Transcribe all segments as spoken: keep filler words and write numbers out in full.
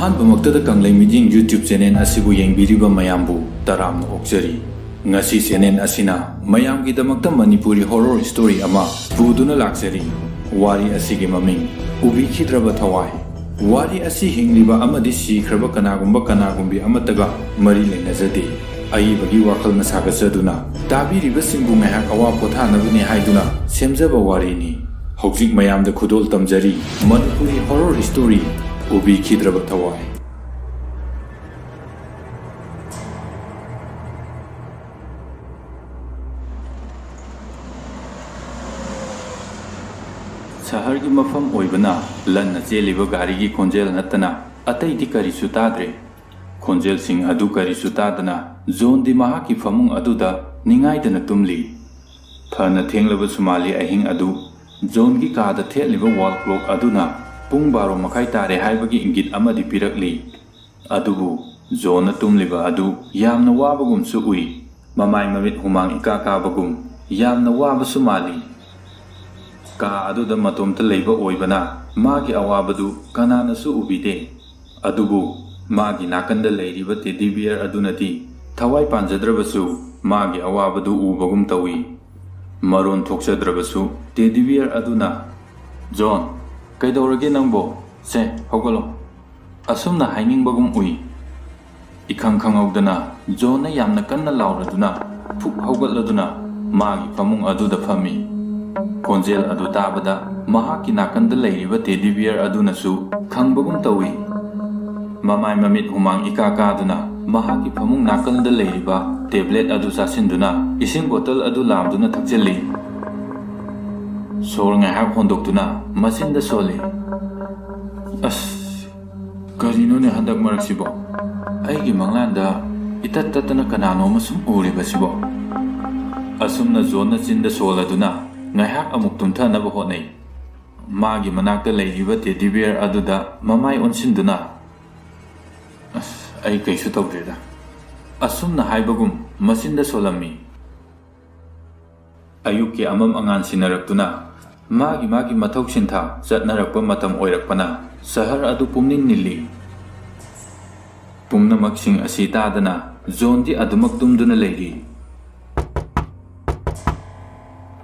ꯑꯍꯥꯟꯕꯃꯛꯇꯗ ꯀꯪꯂꯩ ꯃꯤꯠꯌꯦꯡ YouTube channel ꯑꯁꯤꯕꯨ ꯌꯦꯡꯕꯤꯔꯤꯕ ꯃꯌꯥꯝꯕꯨ ꯇꯔꯥꯝꯅ ꯑꯣꯛꯆꯔꯤ꯫ ꯉꯁꯤ channel ꯑꯁꯤꯅ ꯃꯌꯥꯝꯒꯤꯗꯃꯛꯇ ꯃꯅꯤꯄꯨꯔꯤ horror story ꯑꯃ ꯄꯨꯗꯨꯅ ꯂꯥꯛꯆꯔꯤ꯫ ꯋꯥꯔꯤ ꯑꯁꯤꯒꯤ ꯃꯃꯤꯡ ꯎꯕꯤꯈꯤꯗ꯭ꯔꯕ ꯊꯋꯥꯏ꯫ ꯋꯥꯔꯤ ꯑꯁꯤ ꯍꯤꯡꯂꯤꯕ ꯑꯃꯗꯤ ꯁꯤꯈ꯭ꯔꯕ ꯀꯅꯥꯒꯨꯝꯕ ꯀꯅꯥꯒꯨꯝꯕꯤ ꯑꯃꯠꯇꯒ ꯃꯔꯤ ꯂꯩꯅꯖꯗꯦ꯫ ꯑꯏꯕꯒꯤ ꯋꯥꯈꯜꯅ ꯁꯥꯒꯠꯆꯗꯨꯅ ꯇꯥꯕꯤꯔꯤꯕꯁꯤꯡꯕꯨ ꯉꯥꯏꯍꯥꯛ ꯑꯋꯥ ꯄꯣꯊꯥꯅꯕꯅꯤ ꯍꯥꯏꯗꯨꯅ ꯁꯦꯝꯖꯕ ꯋꯥꯔꯤꯅꯤ꯫ ꯍꯧꯖꯤꯛ ꯃꯌꯥꯝꯗ ꯈꯨꯗꯣꯜ ꯇꯝꯖꯔꯤ ꯃꯅꯤꯄꯨꯔꯤ horror story ꯎꯕꯤꯈꯤꯗ꯭ꯔꯕ ꯊꯋꯥꯏ꯫ ꯁꯍꯔꯒꯤ ꯃꯐꯝ ꯑꯣꯏꯕꯅ ꯂꯟꯅ ꯆꯦꯜꯂꯤꯕ ꯒꯥꯔꯤꯒꯤ ꯈꯣꯟꯖꯦꯜ ꯅꯠꯇꯅ ꯑꯇꯩꯗꯤ ꯀꯔꯤꯁꯨ ꯇꯥꯗ꯭ꯔꯦ꯫ ꯈꯣꯟꯖꯦꯜꯁꯤꯡ ꯑꯗꯨ ꯀꯔꯤꯁꯨ ꯇꯥꯗꯅ ꯖꯣꯟꯗꯤ ꯃꯍꯥꯛꯀꯤ ꯐꯃꯨꯡ ꯑꯗꯨꯗ ꯅꯤꯡꯉꯥꯏꯗꯅ ꯇꯨꯝꯂꯤ꯫ ꯐꯅ ꯊꯦꯡꯂꯕꯁꯨ ꯃꯥꯜꯂꯤ ꯑꯍꯤꯡ ꯑꯗꯨ꯫ ꯖꯣꯟꯒꯤ ꯀꯥꯗ ꯊꯦꯠꯂꯤꯕ wall clock ꯑꯗꯨꯅ ꯄꯨꯡ ꯕꯥꯔꯣ ꯃꯈꯥꯏ ꯇꯥꯔꯦ ꯍꯥꯏꯕꯒꯤ ꯏꯪꯒꯤꯠ ꯑꯃꯗꯤ ꯄꯤꯔꯛꯂꯤ꯫ ꯑꯗꯨꯕꯨ ꯖꯣꯟꯅ ꯇꯨꯝꯂꯤꯕ ꯑꯗꯨ ꯌꯥꯝꯅ ꯋꯥꯕꯒꯨꯝꯁꯨ ꯎꯏ꯫ ꯃꯃꯥꯏ ꯃꯃꯤꯠ ꯍꯨꯃꯥꯡ ꯏꯀꯥ ꯀꯥꯕꯒꯨꯝ ꯌꯥꯝꯅ ꯋꯥꯕꯁꯨ ꯃꯥꯜꯂꯤ꯫ ꯀꯥ ꯑꯗꯨꯗ ꯃꯇꯣꯝꯇ ꯂꯩꯕ ꯑꯣꯏꯕꯅ ꯃꯥꯒꯤ ꯑꯋꯥꯕꯗꯨ ꯀꯅꯥꯅꯁꯨ ꯎꯕꯤꯗꯦ꯫ ꯑꯗꯨꯕꯨ ꯃꯥꯒꯤ ꯅꯥꯀꯟꯗ ꯂꯩꯔꯤꯕ teddy bear ꯑꯗꯨꯅꯗꯤ ꯊꯋꯥꯏ ꯄꯥꯟꯖꯗ꯭ꯔꯕꯁꯨ ꯃꯥꯒꯤ ꯑꯋꯥꯕꯗꯨ ꯎꯕꯒꯨꯝ ꯇꯧꯏ꯫ ꯃꯔꯣꯟ ꯊꯣꯛꯆꯗ꯭ꯔꯕꯁꯨ teddy bear ꯑꯗꯨꯅ, "ꯖꯣꯟ, ꯀꯩꯗꯧꯔꯒꯦ ꯅꯪꯕꯣ? ꯁꯦ, ꯍꯧꯒꯠꯂꯣ꯫" ꯑꯁꯨꯝꯅ ꯍꯥꯏꯅꯤꯡꯕꯒꯨꯝ ꯎꯏ꯫ ꯏꯈꯪ ꯈꯪꯍꯧꯗꯅ ꯖꯣꯟꯅ ꯌꯥꯝꯅ ꯀꯟꯅ ꯂꯥꯎꯔꯗꯨꯅ ꯐꯨꯛ ꯍꯧꯒꯠꯂꯗꯨꯅ ꯃꯥꯒꯤ ꯐꯃꯨꯡ ꯑꯗꯨꯗ ꯐꯝꯃꯤ꯫ ꯈꯣꯟꯖꯦꯜ ꯑꯗꯨ ꯇꯥꯕꯗ ꯃꯍꯥꯛꯀꯤ ꯅꯥꯀꯟꯗ ꯂꯩꯔꯤꯕ teddy bear ꯑꯗꯨꯅꯁꯨ ꯈꯪꯕꯒꯨꯝ ꯇꯧꯏ꯫ ꯃꯃꯥꯏ ꯃꯃꯤꯠ ꯍꯨꯃꯥꯡ ꯏꯀꯥ ꯀꯥꯗꯨꯅ ꯃꯍꯥꯛꯀꯤ ꯐꯃꯨꯡ ꯅꯥꯀꯟꯗ ꯂꯩꯔꯤꯕ tablet ꯑꯗꯨ ꯆꯥꯁꯤꯟꯗꯨꯅ ꯏꯁꯤꯡ bottle ꯑꯗꯨ ꯂꯥꯝꯗꯨꯅ ꯊꯛꯆꯤꯜꯂꯤ꯫ ꯁꯣꯔ ꯉꯥꯏꯍꯥꯛ ꯍꯣꯟꯗꯣꯛꯇꯨꯅ ꯃꯆꯤꯟꯗ ꯁꯣꯜꯂꯤ꯫ ꯑꯁ, ꯀꯔꯤꯅꯣꯅꯦ ꯍꯟꯗꯛ ꯃꯔꯛꯁꯤꯕꯣ? ꯑꯩꯒꯤ ꯃꯪꯂꯥꯟꯗ ꯏꯇꯠ ꯇꯠꯇꯅ ꯀꯅꯥꯅꯣ ꯑꯃ ꯁꯨꯝ ꯎꯔꯤꯕꯁꯤꯕꯣ? ꯑꯁꯨꯝꯅ ꯖꯣꯟꯅ ꯆꯤꯟꯗ ꯁꯣꯜꯂꯗꯨꯅ ꯉꯥꯏꯍꯥꯛ ꯑꯃꯨꯛ ꯇꯨꯝꯊꯅꯕ ꯍꯣꯠꯅꯩ꯫ ꯃꯥꯒꯤ ꯃꯅꯥꯛꯇ ꯂꯩꯔꯤꯕ teddy bear ꯑꯗꯨꯗ ꯃꯃꯥꯏ ꯑꯣꯟꯁꯤꯟꯗꯨꯅ, "ꯑꯁ, ꯑꯩ ꯀꯩꯁꯨ ꯇꯧꯗ꯭ꯔꯦꯗ," ꯑꯁꯨꯝꯅ ꯍꯥꯏꯕꯒꯨꯝ ꯃꯆꯤꯟꯗ ꯁꯣꯜꯂꯝꯃꯤ꯫ ꯑꯌꯨꯛꯀꯤ ꯑꯃꯝ ꯑꯉꯥꯟ ꯁꯤꯟꯅꯔꯛꯇꯨꯅ ꯃꯥꯒꯤ ꯃꯥꯒꯤ ꯃꯊꯧ ꯁꯤꯟꯊꯥ ꯆꯠꯅꯔꯛꯄ ꯃꯇꯝ ꯑꯣꯏꯔꯛꯄꯅ ꯁꯍꯔ ꯑꯗꯨ ꯄꯨꯝꯅꯤꯜ ꯅꯤꯜꯂꯤ꯫ ꯄꯨꯝꯅꯃꯛꯁꯤꯡ ꯑꯁꯤ ꯇꯥꯗꯅ ꯖꯣꯟꯗꯤ ꯑꯗꯨꯃꯛ ꯇꯨꯝꯗꯨꯅ ꯂꯩꯔꯤ꯫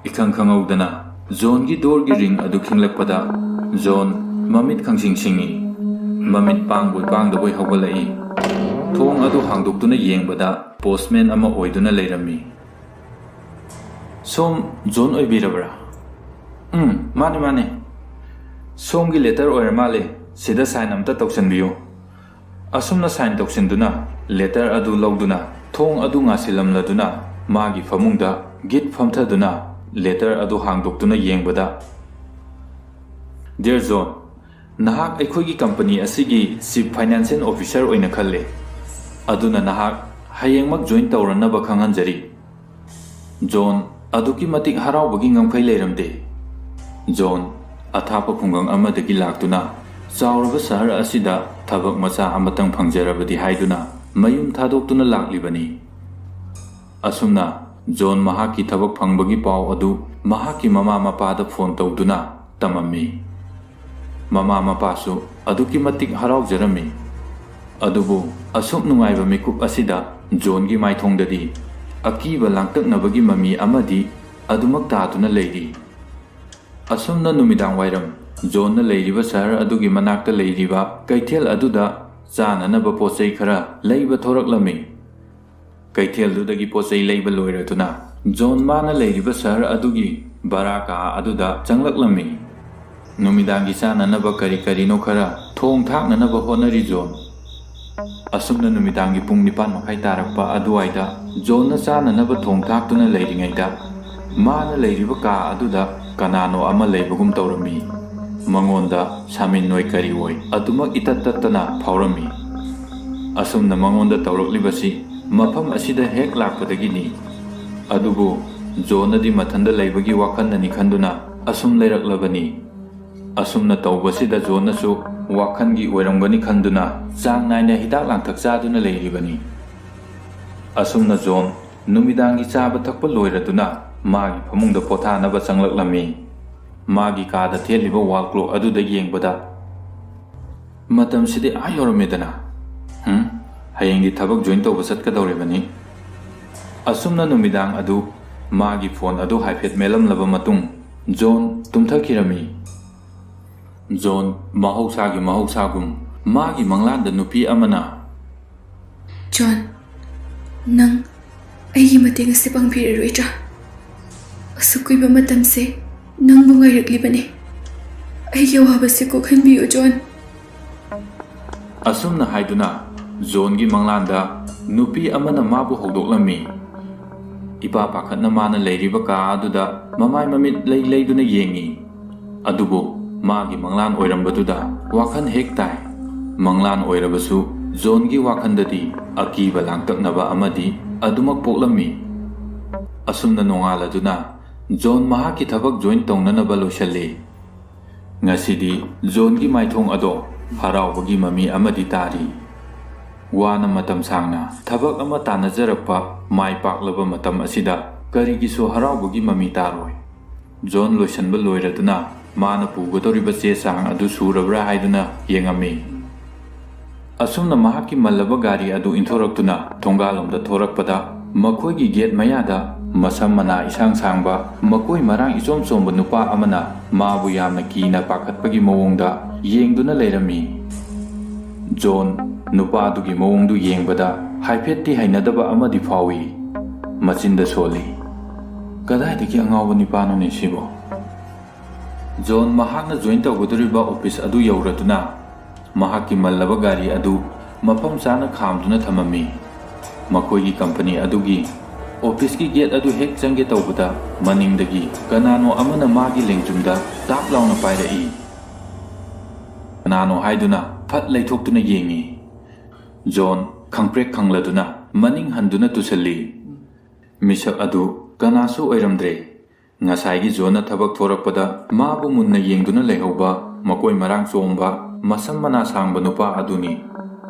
ꯏꯈꯪ ꯈꯪꯍꯧꯗꯅ ꯖꯣꯟꯒꯤ ꯗꯣꯔꯒꯤ ꯔꯤꯡ ꯑꯗꯨ ꯈꯤꯡꯂꯛꯄꯗ ꯖꯣꯟ ꯃꯃꯤꯠ ꯈꯪꯁꯤꯡ ꯁꯤꯡꯏ꯫ ꯃꯃꯤꯠ ꯄꯥꯡꯕꯣꯏ ꯄꯥꯡꯗꯕꯣꯏ ꯍꯧꯒꯠꯂꯛꯏ꯫ ꯊꯣꯡ ꯑꯗꯨ ꯍꯥꯡꯗꯣꯛꯇꯨꯅ ꯌꯦꯡꯕꯗ ꯄꯣꯁꯃꯦꯟ ꯑꯃ ꯑꯣꯏꯗꯨꯅ ꯂꯩꯔꯝꯃꯤ꯫ "ꯁꯣꯝ ꯖꯣꯟ ꯑꯣꯏꯕꯤꯔꯕ꯭ꯔꯥ?" "ꯎꯝ, ꯃꯥꯅꯦ, ꯃꯥꯅꯦ꯫ ꯁꯣꯝꯒꯤ ꯂꯦꯇꯔ ꯑꯣꯏꯔ ꯃꯥꯜꯂꯦ꯫ ꯁꯤꯗ ꯁꯥꯏꯟ ꯑꯝꯇ ꯇꯧꯁꯟꯕꯤꯌꯨ꯫" ꯑꯁꯨꯝꯅ ꯁꯥꯏꯟ ꯇꯧꯁꯤꯟꯗꯨꯅ ꯂꯦꯇꯔ ꯑꯗꯨ ꯂꯧꯗꯨꯅ ꯊꯣꯡ ꯑꯗꯨ ꯉꯥꯁꯤꯜꯂꯝꯂꯗꯨꯅ ꯃꯥꯒꯤ ꯐꯃꯨꯡꯗ ꯒꯤꯠ ꯐꯝꯊꯗꯨꯅ ꯂꯦꯇꯔ ꯑꯗꯨ ꯍꯥꯡꯗꯣꯛꯇꯨꯅ ꯌꯦꯡꯕꯗ, "ꯗꯤꯌꯔ ꯖꯣꯟ, ꯅꯍꯥꯛ ꯑꯩꯈꯣꯏꯒꯤ ꯀꯝꯄꯅꯤ ꯑꯁꯤꯒꯤ ꯆꯤꯐ ꯐꯥꯏꯅꯥꯟꯁꯤꯌꯦꯜ ꯑꯣꯐꯤꯁꯔ ꯑꯣꯏꯅ ꯈꯜꯂꯦ꯫ ꯑꯗꯨꯅ ꯅꯍꯥꯛ ꯍꯌꯦꯡꯃꯛ ꯖꯣꯏꯟ ꯇꯧꯔꯅꯕ ꯈꯪꯍꯟꯖꯔꯤ꯫ ꯖꯣꯟ ꯑꯗꯨꯛꯀꯤ ꯃꯇꯤꯛ ꯍꯔꯥꯎꯕꯒꯤ ꯉꯝꯈꯩ ꯂꯩꯔꯝꯗꯦ꯫ ꯖꯣꯟ ꯑꯊꯥꯞꯄ ꯈꯨꯡꯒꯪ ꯑꯃꯗꯒꯤ ꯂꯥꯛꯇꯨꯅ ꯆꯥꯎꯔꯕ ꯁꯍꯔ ꯑꯁꯤꯗ ꯊꯕꯛ ꯃꯆꯥ ꯑꯃꯇꯪ ꯐꯪꯖꯔꯕꯗꯤ ꯍꯥꯏꯗꯨꯅ ꯃꯌꯨꯝ ꯊꯥꯗꯣꯛꯇꯨꯅ ꯂꯥꯛꯂꯤꯕꯅꯤ꯫ ꯑꯁꯨꯝꯅ ꯖꯣꯟ ꯃꯍꯥꯛꯀꯤ ꯊꯕꯛ ꯐꯪꯕꯒꯤ ꯄꯥꯎ ꯑꯗꯨ ꯃꯍꯥꯛꯀꯤ ꯃꯃꯥ ꯃꯄꯥꯗ ꯐꯣꯟ ꯇꯧꯗꯨꯅ ꯇꯝꯃꯝꯃꯤ꯫ ꯃꯃꯥ ꯃꯄꯥꯁꯨ ꯑꯗꯨꯛꯀꯤ ꯃꯇꯤꯛ ꯍꯔꯥꯎꯖꯔꯝꯃꯤ꯫ ꯑꯗꯨꯕꯨ ꯑꯁꯨꯛ ꯅꯨꯡꯉꯥꯏꯕ ꯃꯤꯀꯨꯞ ꯑꯁꯤꯗ ꯖꯣꯟꯒꯤ ꯃꯥꯏꯊꯣꯡꯗꯗꯤ ꯑꯀꯤꯕ ꯂꯥꯡꯇꯛꯅꯕꯒꯤ ꯃꯃꯤ ꯑꯃꯗꯤ ꯑꯗꯨꯃꯛ ꯇꯥꯗꯨꯅ ꯂꯩꯔꯤ꯫ ꯑꯁꯨꯝꯅ ꯅꯨꯃꯤꯗꯥꯡ ꯋꯥꯏꯔꯝ ꯖꯣꯟꯅ ꯂꯩꯔꯤꯕ ꯁꯍꯔ ꯑꯗꯨꯒꯤ ꯃꯅꯥꯛꯇ ꯂꯩꯔꯤꯕ ꯀꯩꯊꯦꯜ ꯑꯗꯨꯗ ꯆꯥꯅꯅꯕ ꯄꯣꯠ ꯆꯩ ꯈꯔ ꯂꯩꯕ ꯊꯣꯔꯛꯂꯝꯃꯤ꯫ ꯀꯩꯊꯦꯜꯗꯨꯗꯒꯤ ꯄꯣꯠ ꯆꯩ ꯂꯩꯕ ꯂꯣꯏꯔꯗꯨꯅ ꯖꯣꯟ ꯃꯥꯅ ꯂꯩꯔꯤꯕ ꯁꯍꯔ ꯑꯗꯨꯒꯤ ꯚꯔꯥ ꯀꯥ ꯑꯗꯨꯗ ꯆꯪꯂꯛꯂꯝꯃꯤ꯫ ꯅꯨꯃꯤꯗꯥꯡꯒꯤ ꯆꯥꯅꯅꯕ ꯀꯔꯤ ꯀꯔꯤꯅꯣ ꯈꯔ ꯊꯣꯡ ꯊꯥꯛꯅꯅꯕ ꯍꯣꯠꯅꯔꯤ ꯖꯣꯟ꯫ ꯑꯁꯨꯝꯅ ꯅꯨꯃꯤꯗꯥꯡꯒꯤ ꯄꯨꯡ ꯅꯤꯄꯥꯟ ꯃꯈꯥꯏ ꯇꯥꯔꯛꯄ ꯑꯗꯨꯋꯥꯏꯗ ꯖꯣꯟꯅ ꯆꯥꯅꯅꯕ ꯊꯣꯡ ꯊꯥꯛꯇꯨꯅ ꯂꯩꯔꯤꯉꯩꯗ ꯃꯥꯅ ꯂꯩꯔꯤꯕ ꯀꯥ ꯑꯗꯨꯗ ꯀꯅꯥꯅꯣ ꯑꯃ ꯂꯩꯕꯒꯨꯝ ꯇꯧꯔꯝꯃꯤ꯫ ꯃꯉꯣꯟꯗ ꯁꯥꯃꯤꯟ ꯑꯣꯏ ꯀꯔꯤ ꯑꯣꯏ ꯑꯗꯨꯃꯛ ꯏꯇꯠ ꯇꯠꯇꯅ ꯐꯥꯎꯔꯝꯃꯤ꯫ ꯑꯁꯨꯝꯅ ꯃꯉꯣꯟꯗ ꯇꯧꯔꯛꯂꯤꯕꯁꯤ ꯃꯐꯝ ꯑꯁꯤꯗ ꯍꯦꯛ ꯂꯥꯛꯄꯗꯒꯤꯅꯤ꯫ ꯑꯗꯨꯕꯨ ꯖꯣꯟꯅꯗꯤ ꯃꯊꯟꯗ ꯂꯩꯕꯒꯤ ꯋꯥꯈꯜꯅꯅꯤ ꯈꯟꯗꯨꯅ ꯑꯁꯨꯝ ꯂꯩꯔꯛꯂꯕꯅꯤ꯫ ꯑꯁꯨꯝꯅ ꯇꯧꯕꯁꯤꯗ ꯖꯣꯟꯅꯁꯨ ꯋꯥꯈꯜꯒꯤ ꯑꯣꯏꯔꯝꯒꯅꯤ ꯈꯟꯗꯨꯅ ꯆꯥꯡ ꯅꯥꯏꯅ ꯍꯤꯗꯥꯛ ꯂꯥꯡꯊꯛ ꯆꯥꯗꯨꯅ ꯂꯩꯔꯤꯕꯅꯤ꯫ ꯑꯁꯨꯝꯅ ꯖꯣꯟ ꯅꯨꯃꯤꯗꯥꯡꯒꯤ ꯆꯥꯕ ꯊꯛꯄ ꯂꯣꯏꯔꯗꯨꯅ ꯃꯥꯒꯤ ꯐꯃꯨꯡꯗ ꯄꯣꯊꯥꯅꯕ ꯆꯪꯂꯛꯂꯝꯃꯤ꯫ ꯃꯥꯒꯤ ꯀꯥꯗ ꯊꯦꯠꯂꯤꯕ ꯋꯥꯜ ꯀ꯭ꯂꯣꯛ ꯑꯗꯨꯗ ꯌꯦꯡꯕꯗ, ꯃꯇꯝꯁꯤꯗꯤ ꯑꯥ ꯌꯧꯔꯝꯃꯦꯗꯅ꯫ ꯍꯨꯝ? ꯍꯌꯦꯡꯗꯤ ꯊꯕꯛ ꯖꯣꯏꯟ ꯇꯧꯕ ꯆꯠꯀꯗꯧꯔꯤꯕꯅꯤ꯫ ꯑꯁꯨꯝꯅ ꯅꯨꯃꯤꯗꯥꯡ ꯑꯗꯨ ꯃꯥꯒꯤ ꯐꯣꯟ ꯑꯗꯨ ꯍꯥꯏꯐꯦꯠ ꯃꯦꯠꯂꯝꯂꯕ ꯃꯇꯨꯡ ꯖꯣꯟ ꯇꯨꯝꯊꯈꯤꯔꯝꯃꯤ꯫ ꯖꯣꯟ ꯃꯍꯧꯁꯥꯒꯤ ꯃꯍꯧꯁꯥꯒꯨꯝ ꯃꯥꯒꯤ ꯃꯪꯂꯥꯟꯗ ꯅꯨꯄꯤ ꯑꯃꯅ, "ꯖꯣꯟ, ꯅꯪ ꯑꯩꯒꯤ ꯃꯇꯦꯡ ꯑꯁꯤ ꯄꯥꯡꯕꯤꯔꯔꯣꯏꯗ꯭ꯔꯥ? ꯑꯁꯨꯛ ꯀꯨꯏꯕ ꯃꯇꯝꯁꯦ ꯅꯪꯕꯨ ꯉꯥꯏꯔꯛꯂꯤꯕꯅꯤ꯫ ꯑꯩꯒꯤ ꯑꯋꯥꯕꯁꯤ ꯀꯣꯛꯍꯟꯕꯤꯌꯨ, ꯖꯣꯟ꯫" ꯑꯁꯨꯝꯅ ꯍꯥꯏꯗꯨꯅ ꯖꯣꯟꯒꯤ ꯃꯪꯂꯥꯟꯗ ꯅꯨꯄꯤ ꯑꯃꯅ ꯃꯥꯕꯨ ꯍꯧꯗꯣꯛꯂꯝꯃꯤ꯫ ꯏꯄꯥ ꯄꯥꯈꯠꯅ ꯃꯥꯅ ꯂꯩꯔꯤꯕ ꯀꯥ ꯑꯗꯨꯗ ꯃꯃꯥꯏ ꯃꯃꯤꯠ ꯂꯩ ꯂꯩꯗꯨꯅ ꯌꯦꯡꯉꯤ꯫ ꯑꯗꯨꯕꯨ ꯃꯥꯒꯤ ꯃꯪꯂꯥꯟ ꯑꯣꯏꯔꯝꯕꯗꯨꯗ ꯋꯥꯈꯜ ꯍꯦꯛ ꯇꯥꯏ꯫ ꯃꯪꯂꯥꯟ ꯑꯣꯏꯔꯕꯁꯨ ꯖꯣꯟꯒꯤ ꯋꯥꯈꯜꯗꯗꯤ ꯑꯀꯤꯕ ꯂꯥꯡꯇꯛꯅꯕ ꯑꯃꯗꯤ ꯑꯗꯨꯃꯛ ꯄꯣꯛꯂꯝꯃꯤ꯫ ꯑꯁꯨꯝꯅ ꯅꯣꯡꯉꯥꯜꯂꯗꯨꯅ ꯖꯣꯟ ꯃꯍꯥꯛꯀꯤ ꯊꯕꯛ ꯖꯣꯏꯟ ꯇꯧꯅꯅꯕ ꯂꯣꯏꯁꯤꯜꯂꯤ꯫ ꯉꯁꯤꯗꯤ ꯖꯣꯟꯒꯤ ꯃꯥꯏꯊꯣꯡ ꯑꯗꯣ ꯍꯔꯥꯎꯕꯒꯤ ꯃꯃꯤ ꯑꯃꯗꯤ ꯇꯥꯔꯤ꯫ ꯋꯥꯅ ꯃꯇꯝ ꯁꯥꯡꯅ ꯊꯕꯛ ꯑꯃ ꯇꯥꯟꯅꯖꯔꯛꯄ ꯃꯥꯏ ꯄꯥꯛꯂꯕ ꯃꯇꯝ ꯑꯁꯤꯗ ꯀꯔꯤꯒꯤꯁꯨ ꯍꯔꯥꯎꯕꯒꯤ ꯃꯃꯤ ꯇꯥꯔꯣꯏ? ꯖꯣꯟ ꯂꯣꯏꯁꯤꯟꯕ ꯂꯣꯏꯔꯗꯨꯅ ꯃꯥꯅ ꯄꯨꯒꯗꯧꯔꯤꯕ ꯆꯦ ꯆꯥꯡ ꯑꯗꯨ ꯁꯨꯔꯕ꯭ꯔꯥ ꯍꯥꯏꯗꯨꯅ ꯌꯦꯡꯉꯝꯃꯤ꯫ ꯑꯁꯨꯝꯅ ꯃꯍꯥꯛꯀꯤ ꯃꯜꯂꯕ ꯒꯥꯔꯤ ꯑꯗꯨ ꯏꯟꯊꯣꯔꯛꯇꯨꯅ ꯊꯣꯡꯒꯥꯜꯂꯣꯝꯗ ꯊꯣꯔꯛꯄꯗ, ꯃꯈꯣꯏꯒꯤ ꯒꯦꯠ ꯃꯌꯥꯗ ꯃꯁꯝ ꯃꯅꯥ ꯏꯁꯥꯡ ꯁꯥꯡꯕ, ꯃꯀꯣꯏ ꯃꯔꯥꯡ ꯏꯆꯣꯝ ꯆꯣꯝꯕ ꯅꯨꯄꯥ ꯑꯃꯅ ꯃꯥꯕꯨ ꯌꯥꯝꯅ ꯀꯤꯅ ꯄꯥꯈꯠꯄꯒꯤ ꯃꯑꯣꯡꯗ ꯌꯦꯡꯗꯨꯅ ꯂꯩꯔꯝꯃꯤ꯫ ꯖꯣꯟ ꯅꯨꯄꯥ ꯑꯗꯨꯒꯤ ꯃꯑꯣꯡꯗꯨ ꯌꯦꯡꯕꯗ ꯍꯥꯏꯐꯦꯠꯇꯤ ꯍꯩꯅꯗꯕ ꯑꯃꯗꯤ ꯐꯥꯎꯏ꯫ ꯃꯆꯤꯟꯗ ꯁꯣꯜꯂꯤ, "ꯀꯗꯥꯏꯗꯒꯤ ꯑꯉꯥꯎꯕ ꯅꯨꯄꯥꯅꯣꯅꯦ ꯁꯤꯕꯣ?" ꯖꯣꯟ ꯃꯍꯥꯛꯅ ꯖꯣꯏꯟ ꯇꯧꯒꯗꯧꯔꯤꯕ ꯑꯣꯐꯤꯁ ꯑꯗꯨ ꯌꯧꯔꯗꯨꯅ ꯃꯍꯥꯛꯀꯤ ꯃꯜꯂꯕ ꯒꯥꯔꯤ ꯑꯗꯨ ꯃꯐꯝ ꯆꯥꯅ ꯈꯥꯝꯗꯨꯅ ꯊꯝꯃꯝꯃꯤ꯫ ꯃꯈꯣꯏꯒꯤ ꯀꯝꯄꯅꯤ ꯑꯗꯨꯒꯤ ꯑꯣꯐꯤꯁꯀꯤ ꯒꯦꯠ ꯑꯗꯨ ꯍꯦꯛ ꯆꯪꯒꯦ ꯇꯧꯕꯗ ꯃꯅꯤꯡꯗꯒꯤ ꯀꯅꯥꯅꯣ ꯑꯃꯅ ꯃꯥꯒꯤ ꯂꯦꯡꯖꯨꯝꯗ ꯇꯥꯞ ꯂꯥꯎꯅ ꯄꯥꯏꯔꯛꯏ꯫ ꯀꯅꯥꯅꯣ ꯍꯥꯏꯗꯨꯅ ꯐꯠ ꯂꯩꯊꯣꯛꯇꯨꯅ ꯌꯦꯡꯉꯤ꯫ ꯖꯣꯟ ꯈꯪꯄ꯭ꯔꯦꯛ ꯈꯪꯂꯗꯨꯅ ꯃꯅꯤꯡ ꯍꯟꯗꯨꯅ ꯇꯨꯁꯜꯂꯤ꯫ ꯃꯤꯁꯛ ꯑꯗꯨ ꯀꯅꯥꯁꯨ ꯑꯣꯏꯔꯝꯗ꯭ꯔꯦ꯫ ꯉꯁꯥꯏꯒꯤ ꯖꯣꯟꯅ ꯊꯕꯛ ꯊꯣꯔꯛꯄꯗ ꯃꯥꯕꯨ ꯃꯨꯟꯅ ꯌꯦꯡꯗꯨꯅ ꯂꯩꯍꯧꯕ ꯃꯀꯣꯏ ꯃꯔꯥꯡ ꯆꯣꯝꯕ, ꯃꯁꯝ ꯃꯅꯥ ꯁꯥꯡꯕ ꯅꯨꯄꯥ ꯑꯗꯨꯅꯤ꯫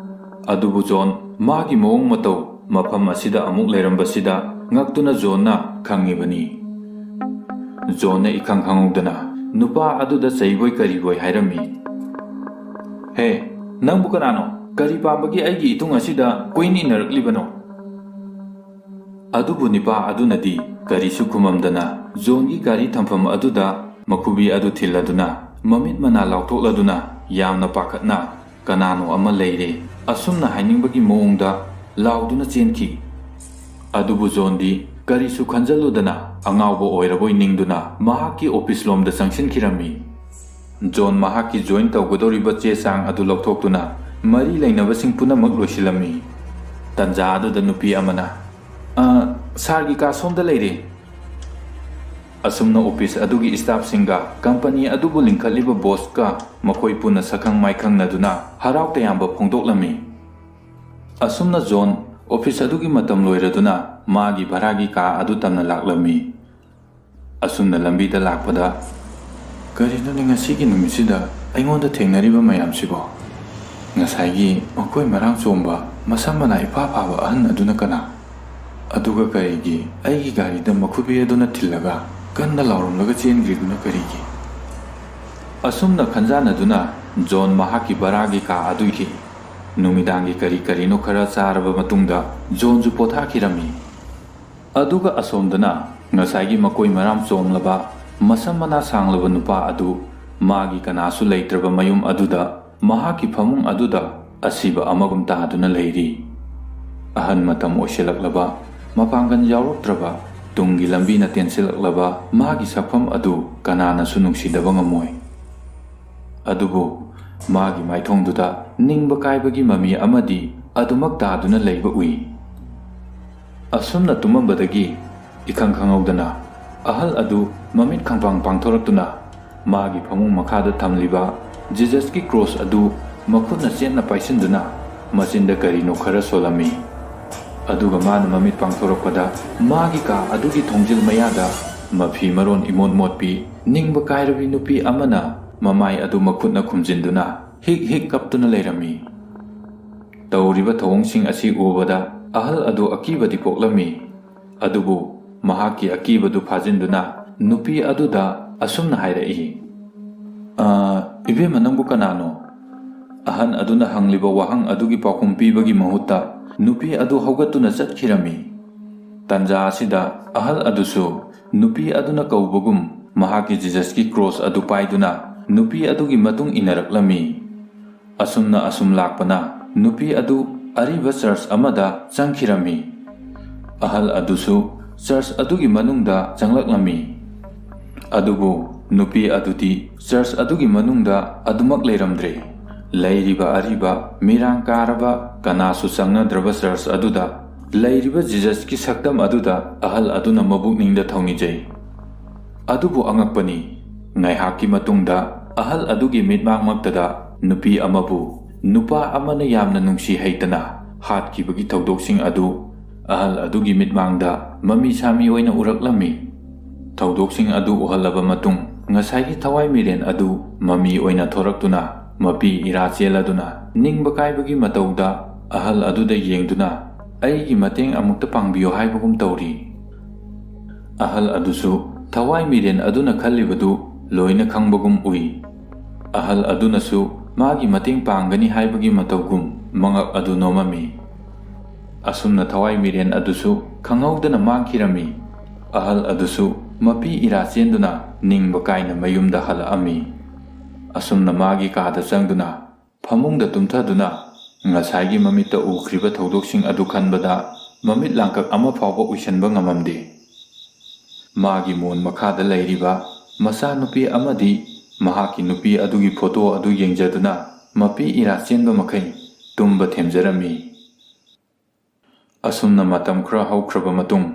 ꯑꯗꯨꯕꯨ ꯖꯣꯟ ꯃꯥꯒꯤ ꯃꯑꯣꯡ ꯃꯇꯧ ꯃꯐꯝ ꯑꯁꯤꯗ ꯑꯃꯨꯛ ꯂꯩꯔꯝꯕꯁꯤꯗ ꯉꯛꯇꯨꯅ ꯖꯣꯟꯅ ꯈꯪꯉꯤꯕꯅꯤ꯫ ꯖꯣꯟꯅ ꯏꯈꯪ ꯈꯪꯍꯧꯗꯅ ꯅꯨꯄꯥ ꯑꯗꯨꯗ ꯆꯩꯕꯣꯏ ꯀꯔꯤꯕꯣꯏ ꯍꯥꯏꯔꯝꯃꯤ, "ꯍꯦ, ꯅꯪꯕꯨ ꯀꯅꯥꯅꯣ? "ꯀꯔꯤ ꯄꯥꯝꯕꯒꯤ ꯑꯩꯒꯤ ꯏꯇꯨꯡ ꯑꯁꯤꯗ ꯀꯣꯏꯏꯟ ꯏꯟꯅꯔꯛꯂꯤꯕꯅꯣ?" ꯑꯗꯨꯕꯨ ꯅꯤꯄꯥ ꯑꯗꯨꯅꯗꯤ ꯀꯔꯤꯁꯨ ꯈꯨꯝꯃꯝꯗꯅ ꯖꯣꯟꯒꯤ ꯒꯥꯔꯤ ꯊꯝꯐꯝ ꯑꯗꯨꯗ ꯃꯈꯨꯕꯤ ꯑꯗꯨ ꯊꯤꯜꯂꯗꯨꯅ, ꯃꯃꯤꯠ ꯃꯅꯥ ꯂꯥꯎꯊꯣꯛꯂꯗꯨꯅ, ꯌꯥꯝꯅ ꯄꯥꯈꯠꯅ, "ꯀꯅꯥꯅꯣ ꯑꯃ ꯂꯩꯔꯦ" ꯑꯁꯨꯝꯅ ꯍꯥꯏꯅꯤꯡꯕꯒꯤ ꯃꯑꯣꯡꯗ ꯂꯥꯎꯗꯨꯅ ꯆꯦꯟꯈꯤ꯫ ꯑꯗꯨꯕꯨ ꯖꯣꯟꯗꯤ ꯀꯔꯤꯁꯨ ꯈꯟꯖꯜꯂꯨꯗꯅ, ꯑꯉꯥꯎꯕ ꯑꯣꯏꯔꯕꯣꯏ ꯅꯤꯡꯗꯨꯅ ꯃꯍꯥꯛꯀꯤ ꯑꯣꯐꯤꯁ ꯂꯣꯝꯗ ꯆꯪꯁꯤꯟꯈꯤꯔꯝꯃꯤ꯫ ꯖꯣꯟ ꯃꯍꯥꯛꯀꯤ ꯖꯣꯏꯟ ꯇꯧꯒꯗꯧꯔꯤꯕ ꯆꯦ ꯆꯥꯡ ꯑꯗꯨ ꯂꯧꯊꯣꯛꯇꯨꯅ, ꯃꯔꯤ ꯂꯩꯅꯕꯁꯤꯡ ꯄꯨꯝꯅꯃꯛ ꯂꯣꯏꯁꯤꯜꯂꯝꯃꯤ꯫ ꯇꯟꯖꯥ ꯑꯗꯨꯗ ꯅꯨꯄꯤ ꯑꯃꯅ, "ꯑ, ꯁꯥꯔꯒꯤ ꯀꯥ ꯁꯣꯝꯗ ꯂꯩꯔꯦ꯫" ꯑꯁꯨꯝꯅ ꯑꯣꯐꯤꯁ ꯑꯗꯨꯒꯤ ꯁ꯭ꯇꯥꯐꯁꯤꯡꯒ ꯀꯝꯄꯅꯤ ꯑꯗꯨꯕꯨ ꯂꯤꯡꯈꯠꯂꯤꯕ ꯕꯣꯁꯀ ꯃꯈꯣꯏ ꯄꯨꯟꯅ ꯁꯛꯈꯪ ꯃꯥꯏꯈꯪꯅꯗꯨꯅ ꯍꯔꯥꯎ ꯇꯌꯥꯝꯕ ꯐꯣꯡꯗꯣꯛꯂꯝꯃꯤ꯫ ꯑꯁꯨꯝꯅ ꯖꯣꯟ ꯑꯣꯐꯤꯁ ꯑꯗꯨꯒꯤ ꯃꯇꯝ ꯂꯣꯏꯔꯗꯨꯅ ꯃꯥꯒꯤ ꯚꯔꯥꯒꯤ ꯀꯥ ꯑꯗꯨ ꯇꯝꯅ ꯂꯥꯛꯂꯝꯃꯤ꯫ ꯑꯁꯨꯝꯅ ꯂꯝꯕꯤꯗ ꯂꯥꯛꯄꯗ, "ꯀꯔꯤꯅꯣꯅꯦ ꯉꯁꯤꯒꯤ ꯅꯨꯃꯤꯠꯁꯤꯗ ꯑꯩꯉꯣꯟꯗ ꯊꯦꯡꯅꯔꯤꯕ ꯃꯌꯥꯝꯁꯤꯕꯣ? ꯉꯁꯥꯏꯒꯤ ꯃꯈꯣꯏ ꯃꯔꯥꯡ ꯆꯣꯝꯕ, ꯃꯁꯝ ꯃꯅꯥ ꯏꯐꯥ ꯐꯥꯕ ꯑꯍꯟ ꯑꯗꯨꯅ ꯀꯅꯥ? ꯑꯗꯨꯒ ꯀꯔꯤꯒꯤ ꯑꯩꯒꯤ ꯒꯥꯔꯤꯗ ꯃꯈꯨꯕꯤ ꯑꯗꯨꯅ ꯊꯤꯜꯂꯒ ꯀꯟꯅ ꯂꯥꯎꯔꯝꯂꯒ ꯆꯦꯟꯈ꯭ꯔꯤꯗꯨꯅ ꯀꯔꯤꯒꯤ?" ꯑꯁꯨꯝꯅ ꯈꯟꯖꯥꯟꯅꯗꯨꯅ ꯖꯣꯟ ꯃꯍꯥꯛꯀꯤ ꯚꯔꯥꯒꯤ ꯀꯥ ꯑꯗꯨꯒꯤ ꯅꯨꯃꯤꯗꯥꯡꯒꯤ ꯀꯔꯤ ꯀꯔꯤꯅꯣ ꯈꯔ ꯆꯥꯔꯕ ꯃꯇꯨꯡꯗ ꯖꯣꯟꯁꯨ ꯄꯣꯊꯥꯈꯤꯔꯝꯃꯤ꯫ ꯑꯗꯨꯒ ꯑꯁꯣꯝꯗꯅ ꯉꯁꯥꯏꯒꯤ ꯃꯀꯣꯏ ꯃꯔꯥꯝ ꯆꯣꯝꯂꯕ, ꯃꯁꯝ ꯃꯅꯥ ꯁꯥꯡꯂꯕ ꯅꯨꯄꯥ ꯑꯗꯨ ꯃꯥꯒꯤ ꯀꯅꯥꯁꯨ ꯂꯩꯇ꯭ꯔꯕ ꯃꯌꯨꯝ ꯑꯗꯨꯗ ꯃꯍꯥꯛꯀꯤ ꯐꯃꯨꯡ ꯑꯗꯨꯗ ꯑꯁꯤꯕ ꯑꯃꯒꯨꯝ ꯇꯥꯗꯨꯅ ꯂꯩꯔꯤ꯫ ꯑꯍꯟ ꯃꯇꯝ ꯑꯣꯏꯁꯤꯜꯂꯛꯂꯕ, ꯃꯄꯥꯡꯒꯜ ꯌꯥꯎꯔꯛꯇ꯭ꯔꯕ, ꯇꯨꯡꯒꯤ ꯂꯝꯕꯤꯅ ꯇꯦꯟꯁꯤꯜꯂꯛꯂꯕ ꯃꯥꯒꯤ ꯁꯛꯐꯝ ꯑꯗꯨ ꯀꯅꯥꯅꯁꯨ ꯅꯨꯡꯁꯤꯗꯕ ꯉꯝꯃꯣꯏ꯫ ꯑꯗꯨꯕꯨ ꯃꯥꯒꯤ ꯃꯥꯏꯊꯣꯡꯗꯨꯗ ꯅꯤꯡꯕ ꯀꯥꯏꯕꯒꯤ ꯃꯃꯤ ꯑꯃꯗꯤ ꯑꯗꯨꯃꯛ ꯇꯥꯗꯨꯅ ꯂꯩꯕ ꯎꯏ꯫ ꯑꯁꯨꯝꯅ ꯇꯨꯝꯃꯝꯕꯗꯒꯤ ꯏꯈꯪ ꯈꯪꯍꯧꯗꯅ ꯑꯍꯜ ꯑꯗꯨ ꯃꯃꯤꯠ ꯈꯪꯄꯥꯡ ꯄꯥꯡꯊꯣꯔꯛꯇꯨꯅ ꯃꯥꯒꯤ ꯐꯃꯨꯡ ꯃꯈꯥꯗ ꯊꯝꯂꯤꯕ ꯖꯤꯖꯁꯀꯤ ꯀ꯭ꯔꯣꯁ ꯑꯗꯨ ꯃꯈꯨꯠꯅ ꯆꯦꯠꯅ ꯄꯥꯏꯁꯤꯟꯗꯨꯅ ꯃꯆꯤꯟꯗ ꯀꯔꯤꯅꯣ ꯈꯔ ꯁꯣꯜꯂꯝꯃꯤ꯫ ꯑꯗꯨꯒ ꯃꯥꯅ ꯃꯃꯤꯠ ꯄꯥꯡꯊꯣꯔꯛꯄꯗ ꯃꯥꯒꯤ ꯀꯥ ꯑꯗꯨꯒꯤ ꯊꯣꯡꯖꯤꯜ ꯃꯌꯥꯗ ꯃꯐꯤ ꯃꯔꯣꯟ ꯏꯃꯣꯠ ꯃꯣꯠꯄꯤ, ꯅꯤꯡꯕ ꯀꯥꯏꯔꯕꯤ ꯅꯨꯄꯤ ꯑꯃꯅ ꯃꯃꯥꯏ ꯑꯗꯨ ꯃꯈꯨꯠꯅ ꯈꯨꯝꯖꯤꯟꯗꯨꯅ ꯍꯤꯛ ꯍꯤꯛ ꯀꯞꯇꯨꯅ ꯂꯩꯔꯝꯃꯤ꯫ ꯇꯧꯔꯤꯕ ꯊꯧꯑꯣꯡꯁꯤꯡ ꯑꯁꯤ ꯎꯕꯗ ꯑꯍꯜ ꯑꯗꯨ ꯑꯀꯤꯕꯗꯤ ꯄꯣꯛꯂꯝꯃꯤ꯫ ꯑꯗꯨꯕꯨ ꯃꯍꯥꯛꯀꯤ ꯑꯀꯤꯕꯗꯨ ꯐꯥꯖꯤꯟꯗꯨꯅ ꯅꯨꯄꯤ ꯑꯗꯨꯗ ꯑꯁꯨꯝꯅ ꯍꯥꯏꯔꯛꯏ, "ꯑ, ꯏꯕꯦꯝꯃ, ꯅꯪꯕꯨ ꯀꯅꯥꯅꯣ? ꯑꯍꯟ ꯑꯗꯨꯅ ꯍꯪꯂꯤꯕ ꯋꯥꯍꯪ ꯑꯗꯨꯒꯤ ꯄꯥꯎꯈꯨꯝ ꯄꯤꯕꯒꯤ ꯃꯍꯨꯠꯇ ꯅꯨꯄꯤ ꯑꯗꯨ ꯍꯧꯒꯠꯇꯨꯅ ꯆꯠꯈꯤꯔꯝꯃꯤ꯫ ꯇꯟꯖꯥ ꯑꯁꯤꯗ ꯑꯍꯜ ꯑꯗꯨꯁꯨ ꯅꯨꯄꯤ ꯑꯗꯨꯅ ꯀꯧꯕꯒꯨꯝ ꯃꯍꯥꯛꯀꯤ ꯖꯤꯖꯁꯀꯤ ꯀ꯭ꯔꯣꯁ ꯑꯗꯨ ꯄꯥꯏꯗꯨꯅ ꯅꯨꯄꯤ ꯑꯗꯨꯒꯤ ꯃꯇꯨꯡ ꯏꯟꯅꯔꯛꯂꯝꯃꯤ꯫ ꯑꯁꯨꯝꯅ ꯑꯁꯨꯝ ꯂꯥꯛꯄꯅ ꯅꯨꯄꯤ ꯑꯗꯨ ꯑꯔꯤꯕ ꯆꯔꯆ ꯑꯃꯗ ꯆꯪꯈꯤꯔꯝꯃꯤ꯫ ꯑꯍꯜ ꯑꯗꯨꯁꯨ ꯆꯔꯆ ꯑꯗꯨꯒꯤ ꯃꯅꯨꯡꯗ ꯆꯪꯂꯛꯂꯝꯃꯤ꯫ ꯑꯗꯨꯕꯨ ꯅꯨꯄꯤ ꯑꯗꯨꯗꯤ ꯆꯔꯆ ꯑꯗꯨꯒꯤ ꯃꯅꯨꯡꯗ ꯑꯗꯨꯃꯛ ꯂꯩꯔꯝꯗ꯭ꯔꯦ꯫ ꯂꯩꯔꯤꯕ ꯑꯔꯤꯕ, ꯃꯤꯔꯥꯡ ꯀꯥꯔꯕ, ꯀꯅꯥꯁꯨ ꯆꯪꯅꯗ꯭ꯔꯕ ꯆꯔꯆ ꯑꯗꯨꯗ ꯂꯩꯔꯤꯕ ꯖꯤꯖꯁꯀꯤ ꯁꯛꯇꯝ ꯑꯗꯨꯗ ꯑꯍꯜ ꯑꯗꯨꯅ ꯃꯕꯨꯛꯅꯤꯡꯗ ꯊꯧꯅꯤꯖꯩ꯫ ꯑꯗꯨꯕꯨ ꯑꯉꯛꯄꯅꯤ, ꯉꯥꯏꯍꯥꯛꯀꯤ ꯃꯇꯨꯡꯗ ꯑꯍꯜ ꯑꯗꯨꯒꯤ ꯃꯤꯠꯃꯥꯡꯃꯛꯇꯗ ꯅꯨꯄꯤ ꯑꯃꯕꯨ ꯅꯨꯄꯥ ꯑꯃꯅ ꯌꯥꯝꯅ ꯅꯨꯡꯁꯤ ꯍꯩꯇꯅ ꯍꯥꯠꯈꯤꯕꯒꯤ ꯊꯧꯗꯣꯛꯁꯤꯡ ꯑꯗꯨ ꯑꯍꯜ ꯑꯗꯨꯒꯤ ꯃꯤꯠꯃꯥꯡꯗ ꯃꯃꯤ ꯁꯥꯃꯤ ꯑꯣꯏꯅ ꯎꯔꯛꯂꯝꯃꯤ꯫ ꯊꯧꯗꯣꯛꯁꯤꯡ ꯑꯗꯨ ꯎꯍꯜꯂꯕ ꯃꯇꯨꯡ, ꯉꯁꯥꯏꯒꯤ ꯊꯋꯥꯏ ꯃꯤꯔꯦꯟ ꯑꯗꯨ ꯃꯃꯤ ꯑꯣꯏꯅ ꯊꯣꯔꯛꯇꯨꯅ ꯃꯄꯤ ꯏꯔꯥ ꯆꯦꯜꯂꯗꯨꯅ ꯅꯤꯡꯕ ꯀꯥꯏꯕꯒꯤ ꯃꯇꯧꯗ ꯑꯍꯜ ꯑꯗꯨꯗ ꯌꯦꯡꯗꯨꯅ, "ꯑꯩꯒꯤ ꯃꯇꯦꯡ ꯑꯃꯨꯛꯇ ꯄꯥꯡꯕꯤꯌꯨ" ꯍꯥꯏꯕꯒꯨꯝ ꯇꯧꯔꯤ꯫ ꯑꯍꯜ ꯑꯗꯨꯁꯨ ꯊꯋꯥꯏ ꯃꯤꯔꯦꯟ ꯑꯗꯨꯅ ꯈꯜꯂꯤꯕꯗꯨ ꯂꯣꯏꯅ ꯈꯪꯕꯒꯨꯝ ꯎꯏ꯫ ꯑꯍꯜ ꯑꯗꯨꯅꯁꯨ ꯃꯥꯒꯤ ꯃꯇꯦꯡ ꯄꯥꯡꯒꯅꯤ ꯍꯥꯏꯕꯒꯤ ꯃꯇꯧꯒꯨꯝ ꯃꯉꯛ ꯑꯗꯨ ꯅꯣꯝꯃꯝꯃꯤ꯫ ꯑꯁꯨꯝꯅ ꯊꯋꯥꯏ ꯃꯤꯔꯦꯟ ꯑꯗꯨꯁꯨ ꯈꯪꯍꯧꯗꯅ ꯃꯥꯡꯈꯤꯔꯝꯃꯤ꯫ ꯑꯍꯜ ꯑꯗꯨꯁꯨ ꯃꯄꯤ ꯏꯔꯥ ꯆꯦꯟꯗꯨꯅ ꯅꯤꯡꯕ ꯀꯥꯏꯅ ꯃꯌꯨꯝꯗ ꯍꯜꯂꯛꯑꯝꯃꯤ꯫ ꯑꯁꯨꯝꯅ ꯃꯥꯒꯤ ꯀꯥꯗ ꯆꯪꯗꯨꯅ ꯐꯃꯨꯡꯗ ꯇꯨꯝꯊꯗꯨꯅ ꯉꯁꯥꯏꯒꯤ ꯃꯃꯤꯠꯇ ꯎꯈ꯭ꯔꯤꯕ ꯊꯧꯗꯣꯛꯁꯤꯡ ꯑꯗꯨ ꯈꯟꯕꯗ ꯃꯃꯤꯠ ꯂꯥꯡꯀꯛ ꯑꯃ ꯐꯥꯎꯕ ꯎꯏꯁꯟꯕ ꯉꯝꯃꯝꯗꯦ꯫ ꯃꯥꯒꯤ ꯃꯣꯟ ꯃꯈꯥꯗ ꯂꯩꯔꯤꯕ ꯃꯆꯥꯅꯨꯄꯤ ꯑꯃꯗꯤ ꯃꯍꯥꯛꯀꯤ ꯅꯨꯄꯤ ꯑꯗꯨꯒꯤ ꯐꯣꯇꯣ ꯑꯗꯨ ꯌꯦꯡꯖꯗꯨꯅ ꯃꯄꯤ ꯏꯔꯥ ꯆꯦꯟꯕ ꯃꯈꯩ ꯇꯨꯝꯕ ꯊꯦꯝꯖꯔꯝꯃꯤ꯫ ꯑꯁꯨꯝꯅ ꯃꯇꯝ ꯈꯔ ꯍꯧꯈ꯭ꯔꯕ ꯃꯇꯨꯡ,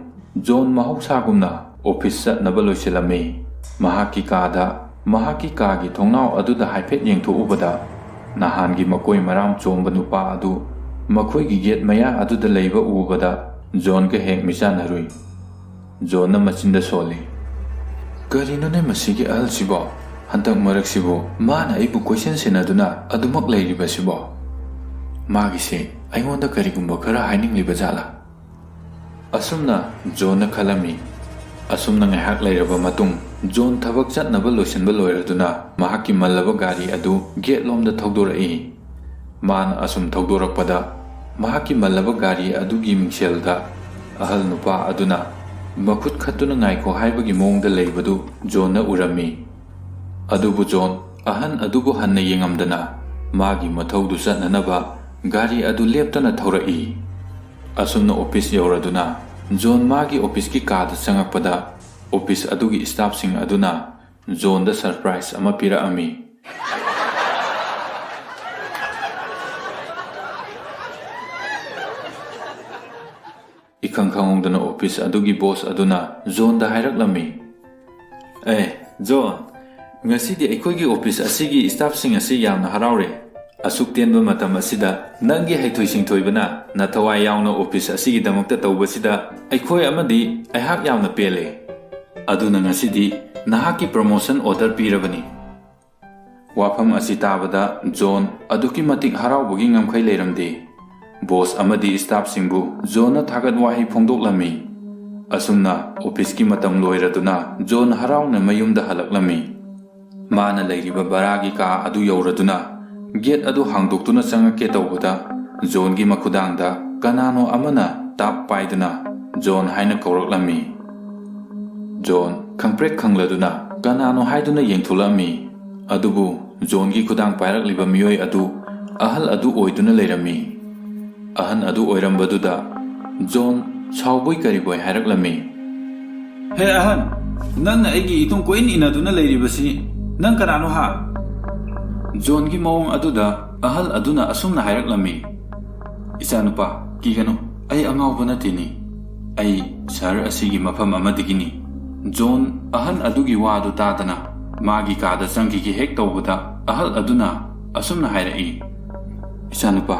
ꯖꯣꯟ ꯃꯍꯧꯁꯥꯒꯨꯝꯅ ꯑꯣꯐꯤꯁ ꯆꯠꯅꯕ ꯂꯣꯏꯁꯤꯜꯂꯝꯃꯤ꯫ ꯃꯍꯥꯛꯀꯤ ꯀꯥꯗ, ꯃꯍꯥꯛꯀꯤ ꯀꯥꯒꯤ ꯊꯣꯡꯅꯥꯎ ꯑꯗꯨꯗ ꯍꯥꯏꯐꯦꯠ ꯌꯦꯡꯊꯣꯛꯎꯕꯗ, ꯅꯍꯥꯟꯒꯤ ꯃꯀꯣꯏ ꯃꯔꯥꯝ ꯆꯣꯝꯕ ꯅꯨꯄꯥ ꯑꯗꯨ ꯃꯈꯣꯏꯒꯤ ꯒꯦꯠ ꯃꯌꯥ ꯑꯗꯨꯗ ꯂꯩꯕ ꯎꯕꯗ, ꯖꯣꯟꯒ ꯍꯦꯛ ꯃꯤꯆꯥꯟꯅꯔꯨꯏ꯫ ꯖꯣꯟꯅ ꯃꯆꯤꯟꯗ ꯁꯣꯜꯂꯤ꯫ "ꯀꯔꯤꯅꯣꯅꯦ ꯃꯁꯤꯒꯤ ꯑꯍꯜꯁꯤꯕꯣ? ꯍꯟꯗꯛ ꯃꯔꯛꯁꯤꯕꯨ ꯃꯥꯅ ꯑꯩꯕꯨ ꯀꯣꯏꯁꯦꯟ ꯁꯦꯟꯅꯗꯨꯅ ꯑꯗꯨꯃꯛ ꯂꯩꯔꯤꯕꯁꯤꯕꯣ? ꯃꯥꯒꯤꯁꯦ ꯑꯩꯉꯣꯟꯗ ꯀꯔꯤꯒꯨꯝꯕ ꯈꯔ ꯍꯥꯏꯅꯤꯡꯂꯤꯕ ꯖꯥꯠꯂꯥ?" ꯑꯁꯨꯝꯅ ꯖꯣꯟꯅ ꯈꯜꯂꯝꯃꯤ꯫ ꯑꯁꯨꯝꯅ ꯉꯥꯏꯍꯥꯛ ꯂꯩꯔꯕ ꯃꯇꯨꯡ, ꯖꯣꯟ ꯊꯕꯛ ꯆꯠꯅꯕ ꯂꯣꯏꯁꯤꯟꯕ ꯂꯣꯏꯔꯗꯨꯅ ꯃꯍꯥꯛꯀꯤ ꯃꯜꯂꯕ ꯒꯥꯔꯤ ꯑꯗꯨ ꯒꯦꯠ ꯂꯣꯝꯗ ꯊꯧꯗꯣꯔꯛꯏ꯫ ꯃꯥꯅ ꯑꯁꯨꯝ ꯊꯧꯗꯣꯔꯛꯄꯗ, ꯃꯍꯥꯛꯀꯤ ꯃꯜꯂꯕ ꯒꯥꯔꯤ ꯑꯗꯨꯒꯤ ꯃꯤꯡꯁꯦꯜꯗ ꯑꯍꯜ ꯅꯨꯄꯥ ꯑꯗꯨꯅ ꯃꯈꯨꯠ ꯈꯠꯇꯨꯅ ꯉꯥꯏꯈꯣ ꯍꯥꯏꯕꯒꯤ ꯃꯑꯣꯡꯗ ꯂꯩꯕꯗꯨ ꯖꯣꯟꯅ ꯎꯔꯝꯃꯤ꯫ ꯑꯗꯨꯕꯨ ꯖꯣꯟ ꯑꯍꯟ ꯑꯗꯨꯕꯨ ꯍꯟꯅ ꯌꯦꯡꯉꯝꯗꯅ ꯃꯥꯒꯤ ꯃꯊꯧꯗꯨ ꯆꯠꯅꯅꯕ ꯒꯥꯔꯤ ꯑꯗꯨ ꯂꯦꯞꯇꯅ ꯊꯧꯔꯛꯏ꯫ ꯑꯁꯨꯝꯅ ꯑꯣꯐꯤꯁ ꯌꯧꯔꯗꯨꯅ ꯖꯣꯟ ꯃꯥꯒꯤ ꯑꯣꯐꯤꯁꯀꯤ ꯀꯥꯗ ꯆꯪꯉꯛꯄꯗ, ꯑꯣꯐꯤꯁ ꯑꯗꯨꯒꯤ ꯁ꯭ꯇꯥꯐꯁꯤꯡ ꯑꯗꯨꯅ ꯖꯣꯟꯗ ꯁꯔꯄ꯭ꯔꯥꯏꯖ ꯑꯃ ꯄꯤꯔꯛꯑꯝꯃꯤ꯫ ꯏꯈꯪ ꯈꯪꯍꯧꯗꯅ ꯑꯣꯐꯤꯁ ꯑꯗꯨꯒꯤ ꯕꯣꯁ ꯑꯗꯨꯅ ꯖꯣꯟꯗ ꯍꯥꯏꯔꯛꯂꯝꯃꯤ, "ꯑꯦ, ꯖꯣꯟ, ꯉꯁꯤꯗꯤ ꯑꯩꯈꯣꯏꯒꯤ ꯑꯣꯐꯤꯁ ꯑꯁꯤꯒꯤ ꯁ꯭ꯇꯥꯐꯁꯤꯡ ꯑꯁꯤ ꯌꯥꯝꯅ ꯍꯔꯥꯎꯔꯦ꯫ ꯑꯁꯨꯛ ꯇꯦꯟꯕ ꯃꯇꯝ ꯑꯁꯤꯗ ꯅꯪꯒꯤ ꯍꯩꯊꯣꯏ ꯁꯤꯡꯊꯣꯏꯕꯅ ꯅꯊꯋꯥꯏ ꯌꯥꯎꯅ ꯑꯣꯐꯤꯁ ꯑꯁꯤꯒꯤꯗꯃꯛꯇ ꯇꯧꯕꯁꯤꯗ ꯑꯩꯈꯣꯏ ꯑꯃꯗꯤ ꯑꯩꯍꯥꯛ ꯌꯥꯝꯅ ꯄꯦꯜꯂꯦ꯫ ꯑꯗꯨꯅ ꯉꯁꯤꯗꯤ ꯅꯍꯥꯛꯀꯤ ꯄ꯭ꯔꯃꯣꯁꯟ ꯑꯣꯔꯗꯔ ꯄꯤꯔꯕꯅꯤ꯫" ꯋꯥꯐꯝ ꯑꯁꯤ ꯇꯥꯕꯗ ꯖꯣꯟ ꯑꯗꯨꯛꯀꯤ ꯃꯇꯤꯛ ꯍꯔꯥꯎꯕꯒꯤ ꯉꯝꯈꯩ ꯂꯩꯔꯝꯗꯦ꯫ ꯕꯣꯁ ꯑꯃꯗꯤ ꯁ꯭ꯇꯥꯐꯁꯤꯡꯕꯨ ꯖꯣꯟꯅ ꯊꯥꯒꯠ ꯋꯥꯍꯩ ꯐꯣꯡꯗꯣꯛꯂꯝꯃꯤ꯫ ꯑꯁꯨꯝꯅ ꯑꯣꯐꯤꯁꯀꯤ ꯃꯇꯝ ꯂꯣꯏꯔꯗꯨꯅ ꯖꯣꯟ ꯍꯔꯥꯎꯅ ꯃꯌꯨꯝꯗ ꯍꯜꯂꯛꯂꯝꯃꯤ꯫ ꯃꯥꯅ ꯂꯩꯔꯤꯕ ꯚꯔꯥꯒꯤ ꯀꯥ ꯑꯗꯨ ꯌꯧꯔꯗꯨꯅ ꯒꯦꯠ ꯑꯗꯨ ꯍꯥꯡꯗꯣꯛꯇꯨꯅ ꯆꯪꯉꯛꯀꯦ ꯇꯧꯕꯗ, ꯖꯣꯟꯒꯤ ꯃꯈꯨꯗꯥꯡꯗ ꯀꯅꯥꯅꯣ ꯑꯃꯅ ꯇꯥꯞ ꯄꯥꯏꯗꯨꯅ "ꯖꯣꯟ" ꯍꯥꯏꯅ ꯀꯧꯔꯛꯂꯝꯃꯤ꯫ ꯖꯣꯟ ꯈꯪꯄ꯭ꯔꯦꯛ ꯈꯪꯂꯗꯨꯅ ꯀꯅꯥꯅꯣ ꯍꯥꯏꯗꯨꯅ ꯌꯦꯡꯊꯣꯛꯂꯝꯃꯤ꯫ ꯑꯗꯨꯕꯨ ꯖꯣꯟꯒꯤ ꯈꯨꯗꯥꯡ ꯄꯥꯏꯔꯛꯂꯤꯕ ꯃꯤꯑꯣꯏ ꯑꯗꯨ ꯑꯍꯜ ꯑꯗꯨ ꯑꯣꯏꯗꯨꯅ ꯂꯩꯔꯝꯃꯤ꯫ ꯑꯍꯟ ꯑꯗꯨ ꯑꯣꯏꯔꯝꯕꯗꯨꯗ ꯖꯣꯟ ꯁꯥꯎꯕꯣꯏ ꯀꯔꯤꯕꯣꯏ ꯍꯥꯏꯔꯛꯂꯝꯃꯤ, "ꯍꯦ ꯑꯍꯟ, ꯅꯪꯅ ꯑꯩꯒꯤ ꯏꯇꯨꯡ ꯀꯣꯏꯏꯟ ꯏꯟꯅꯗꯨꯅ ꯂꯩꯔꯤꯕꯁꯤ ꯅꯪ ꯀꯅꯥꯅꯣ ꯍꯥ?" ꯖꯣꯟꯒꯤ ꯃꯑꯣꯡ ꯑꯗꯨꯗ ꯑꯍꯜ ꯑꯗꯨꯅ ꯑꯁꯨꯝꯅ ꯍꯥꯏꯔꯛꯂꯝꯃꯤ, "ꯏꯆꯥꯅꯨꯄꯥ, ꯀꯤꯒꯅꯨ, ꯑꯩ ꯑꯉꯥꯎꯕ ꯅꯠꯇꯦꯅꯤ꯫ ꯑꯩ ꯁꯍꯔ ꯑꯁꯤꯒꯤ ꯃꯐꯝ ꯑꯃꯗꯒꯤꯅꯤ꯫" ꯖꯣꯟ ꯑꯍꯟ ꯑꯗꯨꯒꯤ ꯋꯥꯗꯨ ꯇꯥꯗꯅ ꯃꯥꯒꯤ ꯀꯥꯗ ꯆꯪꯈꯤꯒꯦ ꯍꯦꯛ ꯇꯧꯕꯗ, ꯑꯍꯜ ꯑꯗꯨꯅ ꯑꯁꯨꯝꯅ ꯍꯥꯏꯔꯛꯏ, "ꯏꯆꯥꯅꯨꯄꯥ,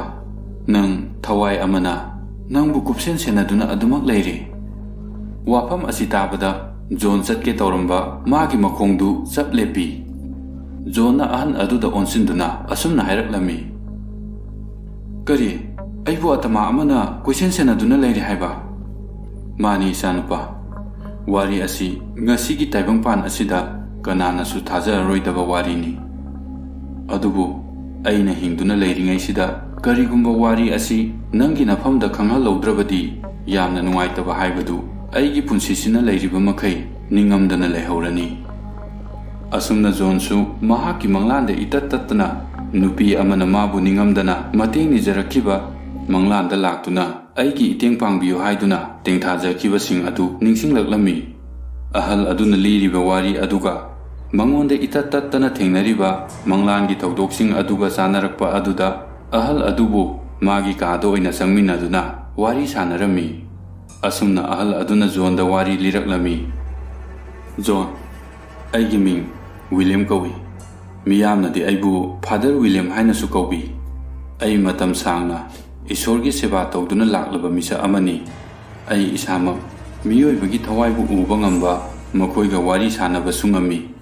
ꯅꯪ ꯊꯋꯥꯏ ꯑꯃꯅ ꯅꯪꯕꯨ ꯀꯨꯞꯁꯦꯟ ꯁꯦꯟꯅꯗꯨꯅ ꯑꯗꯨꯃꯛ ꯂꯩꯔꯤ꯫" ꯋꯥꯐꯝ ꯑꯁꯤ ꯇꯥꯕꯗ ꯖꯣꯟ ꯆꯠꯀꯦ ꯇꯧꯔꯝꯕ ꯃꯥꯒꯤ ꯃꯈꯣꯡꯗꯨ ꯆꯞ ꯂꯦꯞꯄꯤ꯫ ꯖꯣꯟꯅ ꯑꯍꯟ ꯑꯗꯨꯗ ꯑꯣꯟꯁꯤꯟꯗꯨꯅ ꯑꯁꯨꯝꯅ ꯍꯥꯏꯔꯛꯂꯝꯃꯤ, "ꯀꯔꯤ? ꯑꯩꯕꯨ ꯑꯇꯃꯥ ꯑꯃꯅ ꯀꯣꯏꯁꯦꯟ ꯁꯦꯟꯅꯗꯨꯅ ꯂꯩꯔꯤ ꯍꯥꯏꯕ?" "ꯃꯥꯅꯤ, ꯏꯆꯥꯅꯨꯄꯥ꯫ ꯋꯥꯔꯤ ꯑꯁꯤ ꯉꯁꯤꯒꯤ ꯇꯥꯏꯕꯪꯄꯥꯟ ꯑꯁꯤꯗ ꯀꯅꯥꯅꯁꯨ ꯊꯥꯖꯔꯔꯣꯏꯗꯕ ꯋꯥꯔꯤꯅꯤ꯫ ꯑꯗꯨꯕꯨ ꯑꯩꯅ ꯍꯤꯡꯗꯨꯅ ꯂꯩꯔꯤꯉꯩꯁꯤꯗ ꯀꯔꯤꯒꯨꯝꯕ ꯋꯥꯔꯤ ꯑꯁꯤ ꯅꯪꯒꯤ ꯅꯐꯝꯗ ꯈꯪꯍꯜꯍꯧꯗ꯭ꯔꯕꯗꯤ, ꯌꯥꯝꯅ ꯅꯨꯡꯉꯥꯏꯇꯕ ꯍꯥꯏꯕꯗꯨ ꯑꯩꯒꯤ ꯄꯨꯟꯁꯤꯁꯤꯅ ꯂꯩꯔꯤꯕ ꯃꯈꯩ ꯅꯤꯡꯉꯝꯗꯅ ꯂꯩꯍꯧꯔꯅꯤ꯫ ꯑꯁꯨꯝꯅ ꯖꯣꯟꯁꯨ ꯃꯍꯥꯛꯀꯤ ꯃꯪꯂꯥꯟꯗ ꯏꯇꯠ ꯇꯠꯇꯅ, ꯅꯨꯄꯤ ꯑꯃꯅ ꯃꯥꯕꯨ ꯅꯤꯡꯉꯝꯗꯅ ꯃꯇꯦꯡ ꯅꯤꯖꯔꯛꯈꯤꯕ ꯃꯪꯂꯥꯟꯗ ꯂꯥꯛꯇꯨꯅ ꯑꯩꯒꯤ ꯏꯇꯦꯡ ꯄꯥꯡꯕꯤꯌꯨ ꯍꯥꯏꯗꯨꯅ ꯇꯦꯡꯊꯥꯖꯈꯤꯕꯁꯤꯡ ꯑꯗꯨ ꯅꯤꯡꯁꯤꯡꯂꯛꯂꯝꯃꯤ꯫ ꯑꯍꯜ ꯑꯗꯨꯅ ꯂꯤꯔꯤꯕ ꯋꯥꯔꯤ ꯑꯗꯨꯒ ꯃꯉꯣꯟꯗ ꯏꯇꯠ ꯇꯠꯇꯅ ꯊꯦꯡꯅꯔꯤꯕ ꯃꯪꯂꯥꯟꯒꯤ ꯊꯧꯗꯣꯛꯁꯤꯡ ꯑꯗꯨꯒ ꯆꯥꯅꯔꯛꯄ ꯑꯗꯨꯗ, ꯑꯍꯜ ꯑꯗꯨꯕꯨ ꯃꯥꯒꯤ ꯀꯥꯗ ꯑꯣꯏꯅ ꯆꯪꯃꯤꯟꯅꯗꯨꯅ ꯋꯥꯔꯤ ꯁꯥꯅꯔꯝꯃꯤ꯫ ꯑꯁꯨꯝꯅ ꯑꯍꯜ ꯑꯗꯨꯅ ꯖꯣꯟꯗ ꯋꯥꯔꯤ ꯂꯤꯔꯛꯂꯝꯃꯤ꯫ "ꯖꯣꯟ, ꯑꯩꯒꯤ ꯃꯤꯡ ꯋꯤꯂꯤꯌꯝ ꯀꯧꯏ꯫ ꯃꯤꯌꯥꯝꯅꯗꯤ ꯑꯩꯕꯨ ꯐꯥꯗꯔ ꯋꯤꯂꯤꯌꯝ ꯍꯥꯏꯅꯁꯨ ꯀꯧꯕꯤ꯫ ꯑꯩ ꯃꯇꯝ ꯁꯥꯡꯅ ꯏꯁꯣꯔꯒꯤ ꯁꯦꯕꯥ ꯇꯧꯗꯨꯅ ꯂꯥꯛꯂꯕ ꯃꯤꯁꯛ ꯑꯃꯅꯤ꯫ ꯑꯩ ꯏꯁꯥꯃꯛ ꯃꯤꯑꯣꯏꯕꯒꯤ ꯊꯋꯥꯏꯕꯨ ꯎꯕ ꯉꯝꯕ, ꯃꯈꯣꯏꯒ ꯋꯥꯔꯤ ꯁꯥꯟꯅꯕꯁꯨ ꯉꯝꯃꯤ꯫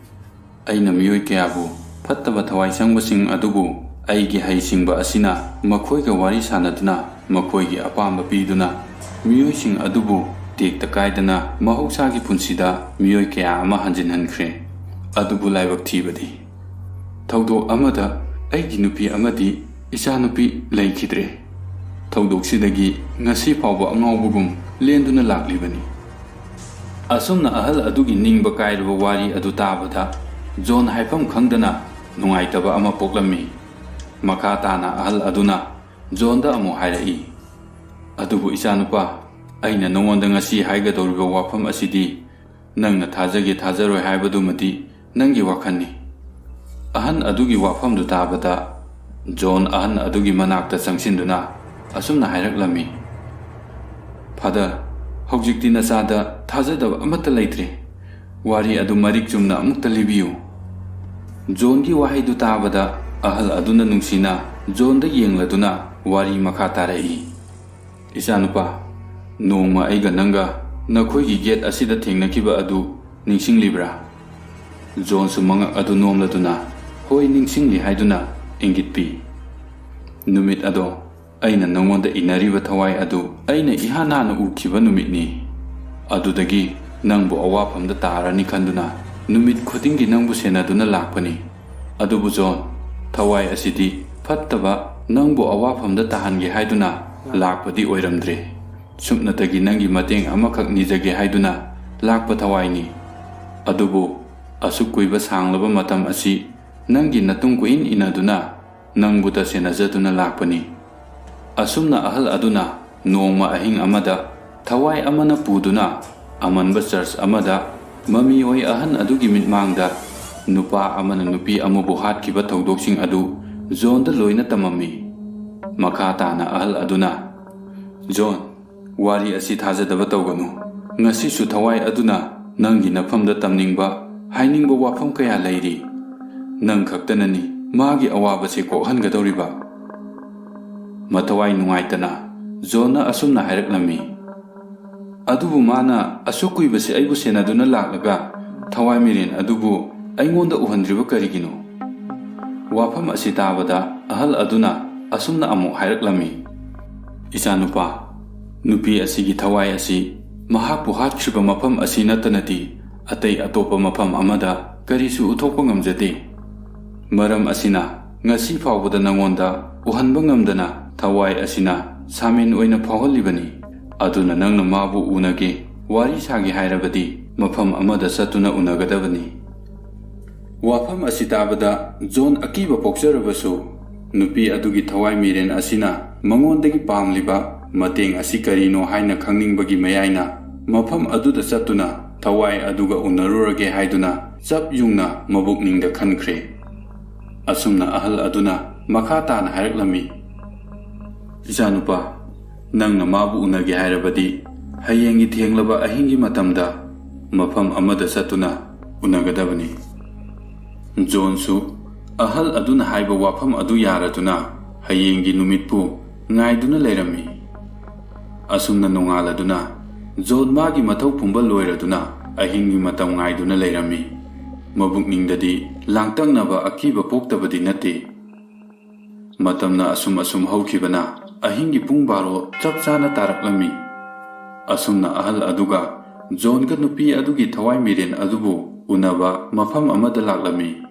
ꯑꯩꯅ ꯃꯤꯑꯣꯏ ꯀꯌꯥꯕꯨ ꯐꯠꯇꯕ ꯊꯋꯥꯏ ꯆꯪꯕꯁꯤꯡ ꯑꯗꯨꯕꯨ ꯑꯩꯒꯤ ꯍꯩꯁꯤꯡꯕ ꯑꯁꯤꯅ ꯃꯈꯣꯏꯒ ꯋꯥꯔꯤ ꯁꯥꯅꯗꯨꯅ, ꯃꯈꯣꯏꯒꯤ ꯑꯄꯥꯝꯕ ꯄꯤꯗꯨꯅ, ꯃꯤꯑꯣꯏꯁꯤꯡ ꯑꯗꯨꯕꯨ ꯇꯦꯛꯇ ꯀꯥꯏꯗꯅ ꯃꯍꯧꯁꯥꯒꯤ ꯄꯨꯟꯁꯤꯗ ꯃꯤꯑꯣꯏ ꯀꯌꯥ ꯑꯃ ꯍꯟꯖꯤꯟꯍꯟꯈ꯭ꯔꯦ꯫ ꯑꯗꯨꯕꯨ ꯂꯥꯏꯕꯛ ꯊꯤꯕꯗꯤ, ꯊꯧꯗꯣꯛ ꯑꯃꯗ ꯑꯩꯒꯤ ꯅꯨꯄꯤ ꯑꯃꯗꯤ ꯏꯆꯥꯅꯨꯄꯤ ꯂꯩꯈꯤꯗ꯭ꯔꯦ꯫ ꯊꯧꯗꯣꯛꯁꯤꯗꯒꯤ ꯉꯁꯤ ꯐꯥꯎꯕ ꯑꯉꯥꯎꯕꯒꯨꯝ ꯂꯦꯟꯗꯨꯅ ꯂꯥꯛꯂꯤꯕꯅꯤ꯫" ꯑꯁꯨꯝꯅ ꯑꯍꯜ ꯑꯗꯨꯒꯤ ꯅꯤꯡꯕ ꯀꯥꯏꯔꯕ ꯋꯥꯔꯤ ꯑꯗꯨ ꯇꯥꯕꯗ, ꯖꯣꯟ ꯍꯥꯏꯐꯝ ꯈꯪꯗꯅ ꯅꯨꯡꯉꯥꯏꯇꯕ ꯑꯃ ꯄꯣꯛꯂꯝꯃꯤ꯫ ꯃꯈꯥ ꯇꯥꯅ ꯑꯍꯜ ꯑꯗꯨꯅ ꯖꯣꯟꯗ ꯑꯃꯨꯛ ꯍꯥꯏꯔꯛꯏ, "ꯑꯗꯨꯕꯨ ꯏꯆꯥꯅꯨꯄꯥ, ꯑꯩꯅ ꯅꯉꯣꯟꯗ ꯉꯁꯤ ꯍꯥꯏꯒꯗꯧꯔꯤꯕ ꯋꯥꯐꯝ ꯑꯁꯤꯗꯤ ꯅꯪꯅ ꯊꯥꯖꯒꯦ ꯊꯥꯖꯔꯣꯏ ꯍꯥꯏꯕꯗꯨꯃꯗꯤ ꯅꯪꯒꯤ ꯋꯥꯈꯜꯅꯤ꯫" ꯑꯍꯟ ꯑꯗꯨꯒꯤ ꯋꯥꯐꯝꯗꯨ ꯇꯥꯕꯗ, ꯖꯣꯟ ꯑꯍꯟ ꯑꯗꯨꯒꯤ ꯃꯅꯥꯛꯇ ꯆꯪꯁꯤꯟꯗꯨꯅ ꯑꯁꯨꯝꯅ ꯍꯥꯏꯔꯛꯂꯝꯃꯤ, "ꯐꯥꯗꯔ, ꯍꯧꯖꯤꯛꯇꯤ ꯅꯆꯥꯗ ꯊꯥꯖꯗꯕ ꯑꯃꯠꯇ ꯂꯩꯇ꯭ꯔꯦ꯫ ꯋꯥꯔꯤ ꯑꯗꯨ ꯃꯔꯤꯛ ꯆꯨꯝꯅ ꯑꯃꯨꯛꯇ ꯂꯤꯕꯤꯌꯨ꯫" ꯖꯣꯟꯒꯤ ꯋꯥꯍꯩꯗꯨ ꯇꯥꯕꯗ, ꯑꯍꯜ ꯑꯗꯨꯅ ꯅꯨꯡꯁꯤꯅ ꯖꯣꯟꯗ ꯌꯦꯡꯂꯗꯨꯅ ꯋꯥꯔꯤ ꯃꯈꯥ ꯇꯥꯔꯛꯏ꯫ "ꯏꯆꯥꯅꯨꯄꯥ, ꯅꯣꯡꯃ ꯑꯩꯒ ꯅꯪꯒ ꯅꯈꯣꯏꯒꯤ ꯒꯦꯠ ꯑꯁꯤꯗ ꯊꯦꯡꯅꯈꯤꯕ ꯑꯗꯨ ꯅꯤꯡꯁꯤꯡꯂꯤꯕ꯭ꯔꯥ?" ꯖꯣꯟꯁꯨ ꯃꯉꯛ ꯑꯗꯨ ꯅꯣꯝꯂꯗꯨꯅ "ꯍꯣꯏ, ꯅꯤꯡꯁꯤꯡꯂꯤ" ꯍꯥꯏꯗꯨꯅ ꯏꯪꯒꯤꯠ ꯄꯤ꯫ "ꯅꯨꯃꯤꯠ ꯑꯗꯣ ꯑꯩꯅ ꯅꯉꯣꯟꯗ ꯏꯟꯅꯔꯤꯕ ꯊꯋꯥꯏ ꯑꯗꯨ ꯑꯩꯅ ꯏꯍꯥꯟ ꯍꯥꯟꯅ ꯎꯈꯤꯕ ꯅꯨꯃꯤꯠꯅꯤ꯫ ꯑꯗꯨꯗꯒꯤ ꯅꯪꯕꯨ ꯑꯋꯥꯐꯝꯗ ꯇꯥꯔꯅꯤ ꯈꯟꯗꯨꯅ ꯅꯨꯃꯤꯠ ꯈꯨꯗꯤꯡꯒꯤ ꯅꯪꯕꯨ ꯁꯦꯟꯅꯗꯨꯅ ꯂꯥꯛꯄꯅꯤ꯫ ꯑꯗꯨꯕꯨ ꯖꯣꯟ, ꯊꯋꯥꯏ ꯑꯁꯤꯗꯤ ꯐꯠꯇꯕ ꯅꯪꯕꯨ ꯑꯋꯥꯐꯝꯗ ꯇꯥꯍꯟꯒꯦ ꯍꯥꯏꯗꯨꯅ ꯂꯥꯛꯄꯗꯤ ꯑꯣꯏꯔꯝꯗ꯭ꯔꯦ꯫ ꯁꯨꯞꯅꯇꯒꯤ ꯅꯪꯒꯤ ꯃꯇꯦꯡ ꯑꯃꯈꯛ ꯅꯤꯖꯒꯦ ꯍꯥꯏꯗꯨꯅ ꯂꯥꯛꯄ ꯊꯋꯥꯏꯅꯤ꯫ ꯑꯗꯨꯕꯨ ꯑꯁꯨꯛ ꯀꯨꯏꯕ ꯁꯥꯡꯂꯕ ꯃꯇꯝ ꯑꯁꯤ ꯅꯪꯒꯤ ꯅꯇꯨꯡ ꯀꯣꯏꯏꯟ ꯏꯟꯅꯗꯨꯅ ꯅꯪꯕꯨ ꯇꯁꯦꯟꯅꯖꯗꯨꯅ ꯂꯥꯛꯄꯅꯤ꯫ ꯑꯁꯨꯝꯅ ꯑꯍꯜ ꯑꯗꯨꯅ ꯅꯣꯡꯃ ꯑꯍꯤꯡ ꯑꯃꯗ ꯊꯋꯥꯏ ꯑꯃꯅ ꯄꯨꯗꯨꯅ ꯑꯃꯟꯕ ꯆꯔꯆ ꯑꯃꯗ ꯃꯃꯤꯑꯣꯏ ꯑꯍꯟ ꯑꯗꯨꯒꯤ ꯃꯤꯠꯃꯥꯡꯗ ꯅꯨꯄꯥ ꯑꯃꯅ ꯅꯨꯄꯤ ꯑꯃꯕꯨ ꯍꯥꯠꯈꯤꯕ ꯊꯧꯗꯣꯛꯁꯤꯡ ꯑꯗꯨ ꯖꯣꯟꯗ ꯂꯣꯏꯅ ꯇꯝꯃꯝꯃꯤ꯫ ꯃꯈꯥ ꯇꯥꯅ ꯑꯍꯜ ꯑꯗꯨꯅ, "ꯖꯣꯟ, ꯋꯥꯔꯤ ꯑꯁꯤ ꯊꯥꯖꯗꯕ ꯇꯧꯒꯅꯨ꯫ ꯉꯁꯤꯁꯨ ꯊꯋꯥꯏ ꯑꯗꯨꯅ ꯅꯪꯒꯤ ꯅꯐꯝꯗ ꯇꯝꯅꯤꯡꯕ, ꯍꯥꯏꯅꯤꯡꯕ ꯋꯥꯐꯝ ꯀꯌꯥ ꯂꯩꯔꯤ꯫ ꯅꯪ ꯈꯛꯇꯅꯅꯤ ꯃꯥꯒꯤ ꯑꯋꯥꯕꯁꯦ ꯀꯣꯛꯍꯟꯒꯗꯧꯔꯤꯕ꯫" ꯃꯊꯋꯥꯏ ꯅꯨꯡꯉꯥꯏꯇꯅ ꯖꯣꯟꯅ ꯑꯁꯨꯝꯅ ꯍꯥꯏꯔꯛꯂꯝꯃꯤ, "ꯑꯗꯨꯕꯨ ꯃꯥꯅ ꯑꯁꯨꯛ ꯀꯨꯏꯕꯁꯤ ꯑꯩꯕꯨ ꯁꯦꯟꯅꯗꯨꯅ ꯂꯥꯛꯂꯒ ꯊꯋꯥꯏ ꯃꯤꯔꯦꯟ ꯑꯗꯨꯕꯨ ꯑꯩꯉꯣꯟꯗ ꯎꯍꯟꯗ꯭ꯔꯤꯕ ꯀꯔꯤꯒꯤꯅꯣ?" ꯋꯥꯐꯝ ꯑꯁꯤ ꯇꯥꯕꯗ ꯑꯍꯜ ꯑꯗꯨꯅ ꯑꯁꯨꯝꯅ ꯑꯃꯨꯛ ꯍꯥꯏꯔꯛꯂꯝꯃꯤ, "ꯏꯆꯥꯅꯨꯄꯥ, ꯅꯨꯄꯤ ꯑꯁꯤꯒꯤ ꯊꯋꯥꯏ ꯑꯁꯤ ꯃꯍꯥꯛꯄꯨ ꯍꯥꯠꯈ꯭ꯔꯤꯕ ꯃꯐꯝ ꯑꯁꯤ ꯅꯠꯇꯅꯗꯤ ꯑꯇꯩ ꯑꯇꯣꯞꯄ ꯃꯐꯝ ꯑꯃꯗ ꯀꯔꯤꯁꯨ ꯎꯊꯣꯛꯄ ꯉꯝꯖꯗꯦ꯫ ꯃꯔꯝ ꯑꯁꯤꯅ ꯉꯁꯤ ꯐꯥꯎꯕꯗ ꯅꯉꯣꯟꯗ ꯎꯍꯟꯕ ꯉꯝꯗꯅ ꯊꯋꯥꯏ ꯑꯁꯤꯅ ꯁꯥꯃꯦꯟ ꯑꯣꯏꯅ ꯐꯥꯎꯍꯜꯂꯤꯕꯅꯤ꯫ ꯑꯗꯨꯅ ꯅꯪꯅ ꯃꯥꯕꯨ ꯎꯅꯒꯦ, ꯋꯥꯔꯤ ꯁꯥꯒꯦ ꯍꯥꯏꯔꯕꯗꯤ ꯃꯐꯝ ꯑꯃꯗ ꯆꯠꯇꯨꯅ ꯎꯅꯒꯗꯕꯅꯤ꯫" ꯋꯥꯐꯝ ꯑꯁꯤ ꯇꯥꯕꯗ ꯖꯣꯟ ꯑꯀꯤꯕ ꯄꯣꯛꯆꯔꯕꯁꯨ, ꯅꯨꯄꯤ ꯑꯗꯨꯒꯤ ꯊꯋꯥꯏ ꯃꯤꯔꯦꯟ ꯑꯁꯤꯅ ꯃꯉꯣꯟꯗꯒꯤ ꯄꯥꯝꯂꯤꯕ ꯃꯇꯦꯡ ꯑꯁꯤ ꯀꯔꯤꯅꯣ ꯍꯥꯏꯅ ꯈꯪꯅꯤꯡꯕꯒꯤ ꯃꯌꯥꯏꯅ ꯃꯐꯝ ꯑꯗꯨꯗ ꯆꯠꯇꯨꯅ ꯊꯋꯥꯏ ꯑꯗꯨꯒ ꯎꯅꯔꯨꯔꯒꯦ ꯍꯥꯏꯗꯨꯅ ꯆꯞ ꯌꯨꯡꯅ ꯃꯕꯨꯛꯅꯤꯡꯗ ꯈꯟꯈ꯭ꯔꯦ꯫ ꯑꯁꯨꯝꯅ ꯑꯍꯜ ꯑꯗꯨꯅ ꯃꯈꯥ ꯇꯥꯅ ꯍꯥꯏꯔꯛꯂꯝꯃꯤ, "ꯏꯆꯥꯅꯨꯄꯥ, ꯅꯪꯅ ꯃꯥꯕꯨ ꯎꯅꯒꯦ ꯍꯥꯏꯔꯕꯗꯤ ꯍꯌꯦꯡꯒꯤ ꯊꯦꯡꯂꯕ ꯑꯍꯤꯡꯒꯤ ꯃꯇꯝꯗ ꯃꯐꯝ ꯑꯃꯗ ꯆꯠꯇꯨꯅ ꯎꯅꯒꯗꯕꯅꯤ꯫" ꯖꯣꯟꯁꯨ ꯑꯍꯜ ꯑꯗꯨꯅ ꯍꯥꯏꯕ ꯋꯥꯐꯝ ꯑꯗꯨ ꯌꯥꯔꯗꯨꯅ ꯍꯌꯦꯡꯒꯤ ꯅꯨꯃꯤꯠꯄꯨ ꯉꯥꯏꯗꯨꯅ ꯂꯩꯔꯝꯃꯤ꯫ ꯑꯁꯨꯝꯅ ꯅꯣꯡꯉꯥꯜꯂꯗꯨꯅ ꯖꯣꯟ ꯃꯥꯒꯤ ꯃꯊꯧ ꯄꯨꯝꯕ ꯂꯣꯏꯔꯗꯨꯅ ꯑꯍꯤꯡꯒꯤ ꯃꯇꯝ ꯉꯥꯏꯗꯨꯅ ꯂꯩꯔꯝꯃꯤ꯫ ꯃꯕꯨꯛꯅꯤꯡꯗꯗꯤ ꯂꯥꯡꯇꯛꯅꯕ ꯑꯀꯤꯕ ꯄꯣꯛꯇꯕꯗꯤ ꯅꯠꯇꯦ꯫ ꯃꯇꯝꯅ ꯑꯁꯨꯝ ꯑꯁꯨꯝ ꯍꯧꯈꯤꯕꯅ ꯑꯍꯤꯡꯒꯤ ꯄꯨꯡ ꯕꯥꯔꯣ ꯆꯞ ꯆꯥꯅ ꯇꯥꯔꯛꯂꯝꯃꯤ꯫ ꯑꯁꯨꯝꯅ ꯑꯍꯜ ꯑꯗꯨꯒ ꯖꯣꯟꯒ ꯅꯨꯄꯤ ꯑꯗꯨꯒꯤ ꯊꯋꯥꯏ ꯃꯤꯔꯦꯟ ꯑꯗꯨꯕꯨ ꯎꯅꯕ ꯃꯐꯝ ꯑꯃꯗ ꯂꯥꯛꯂꯝꯃꯤ꯫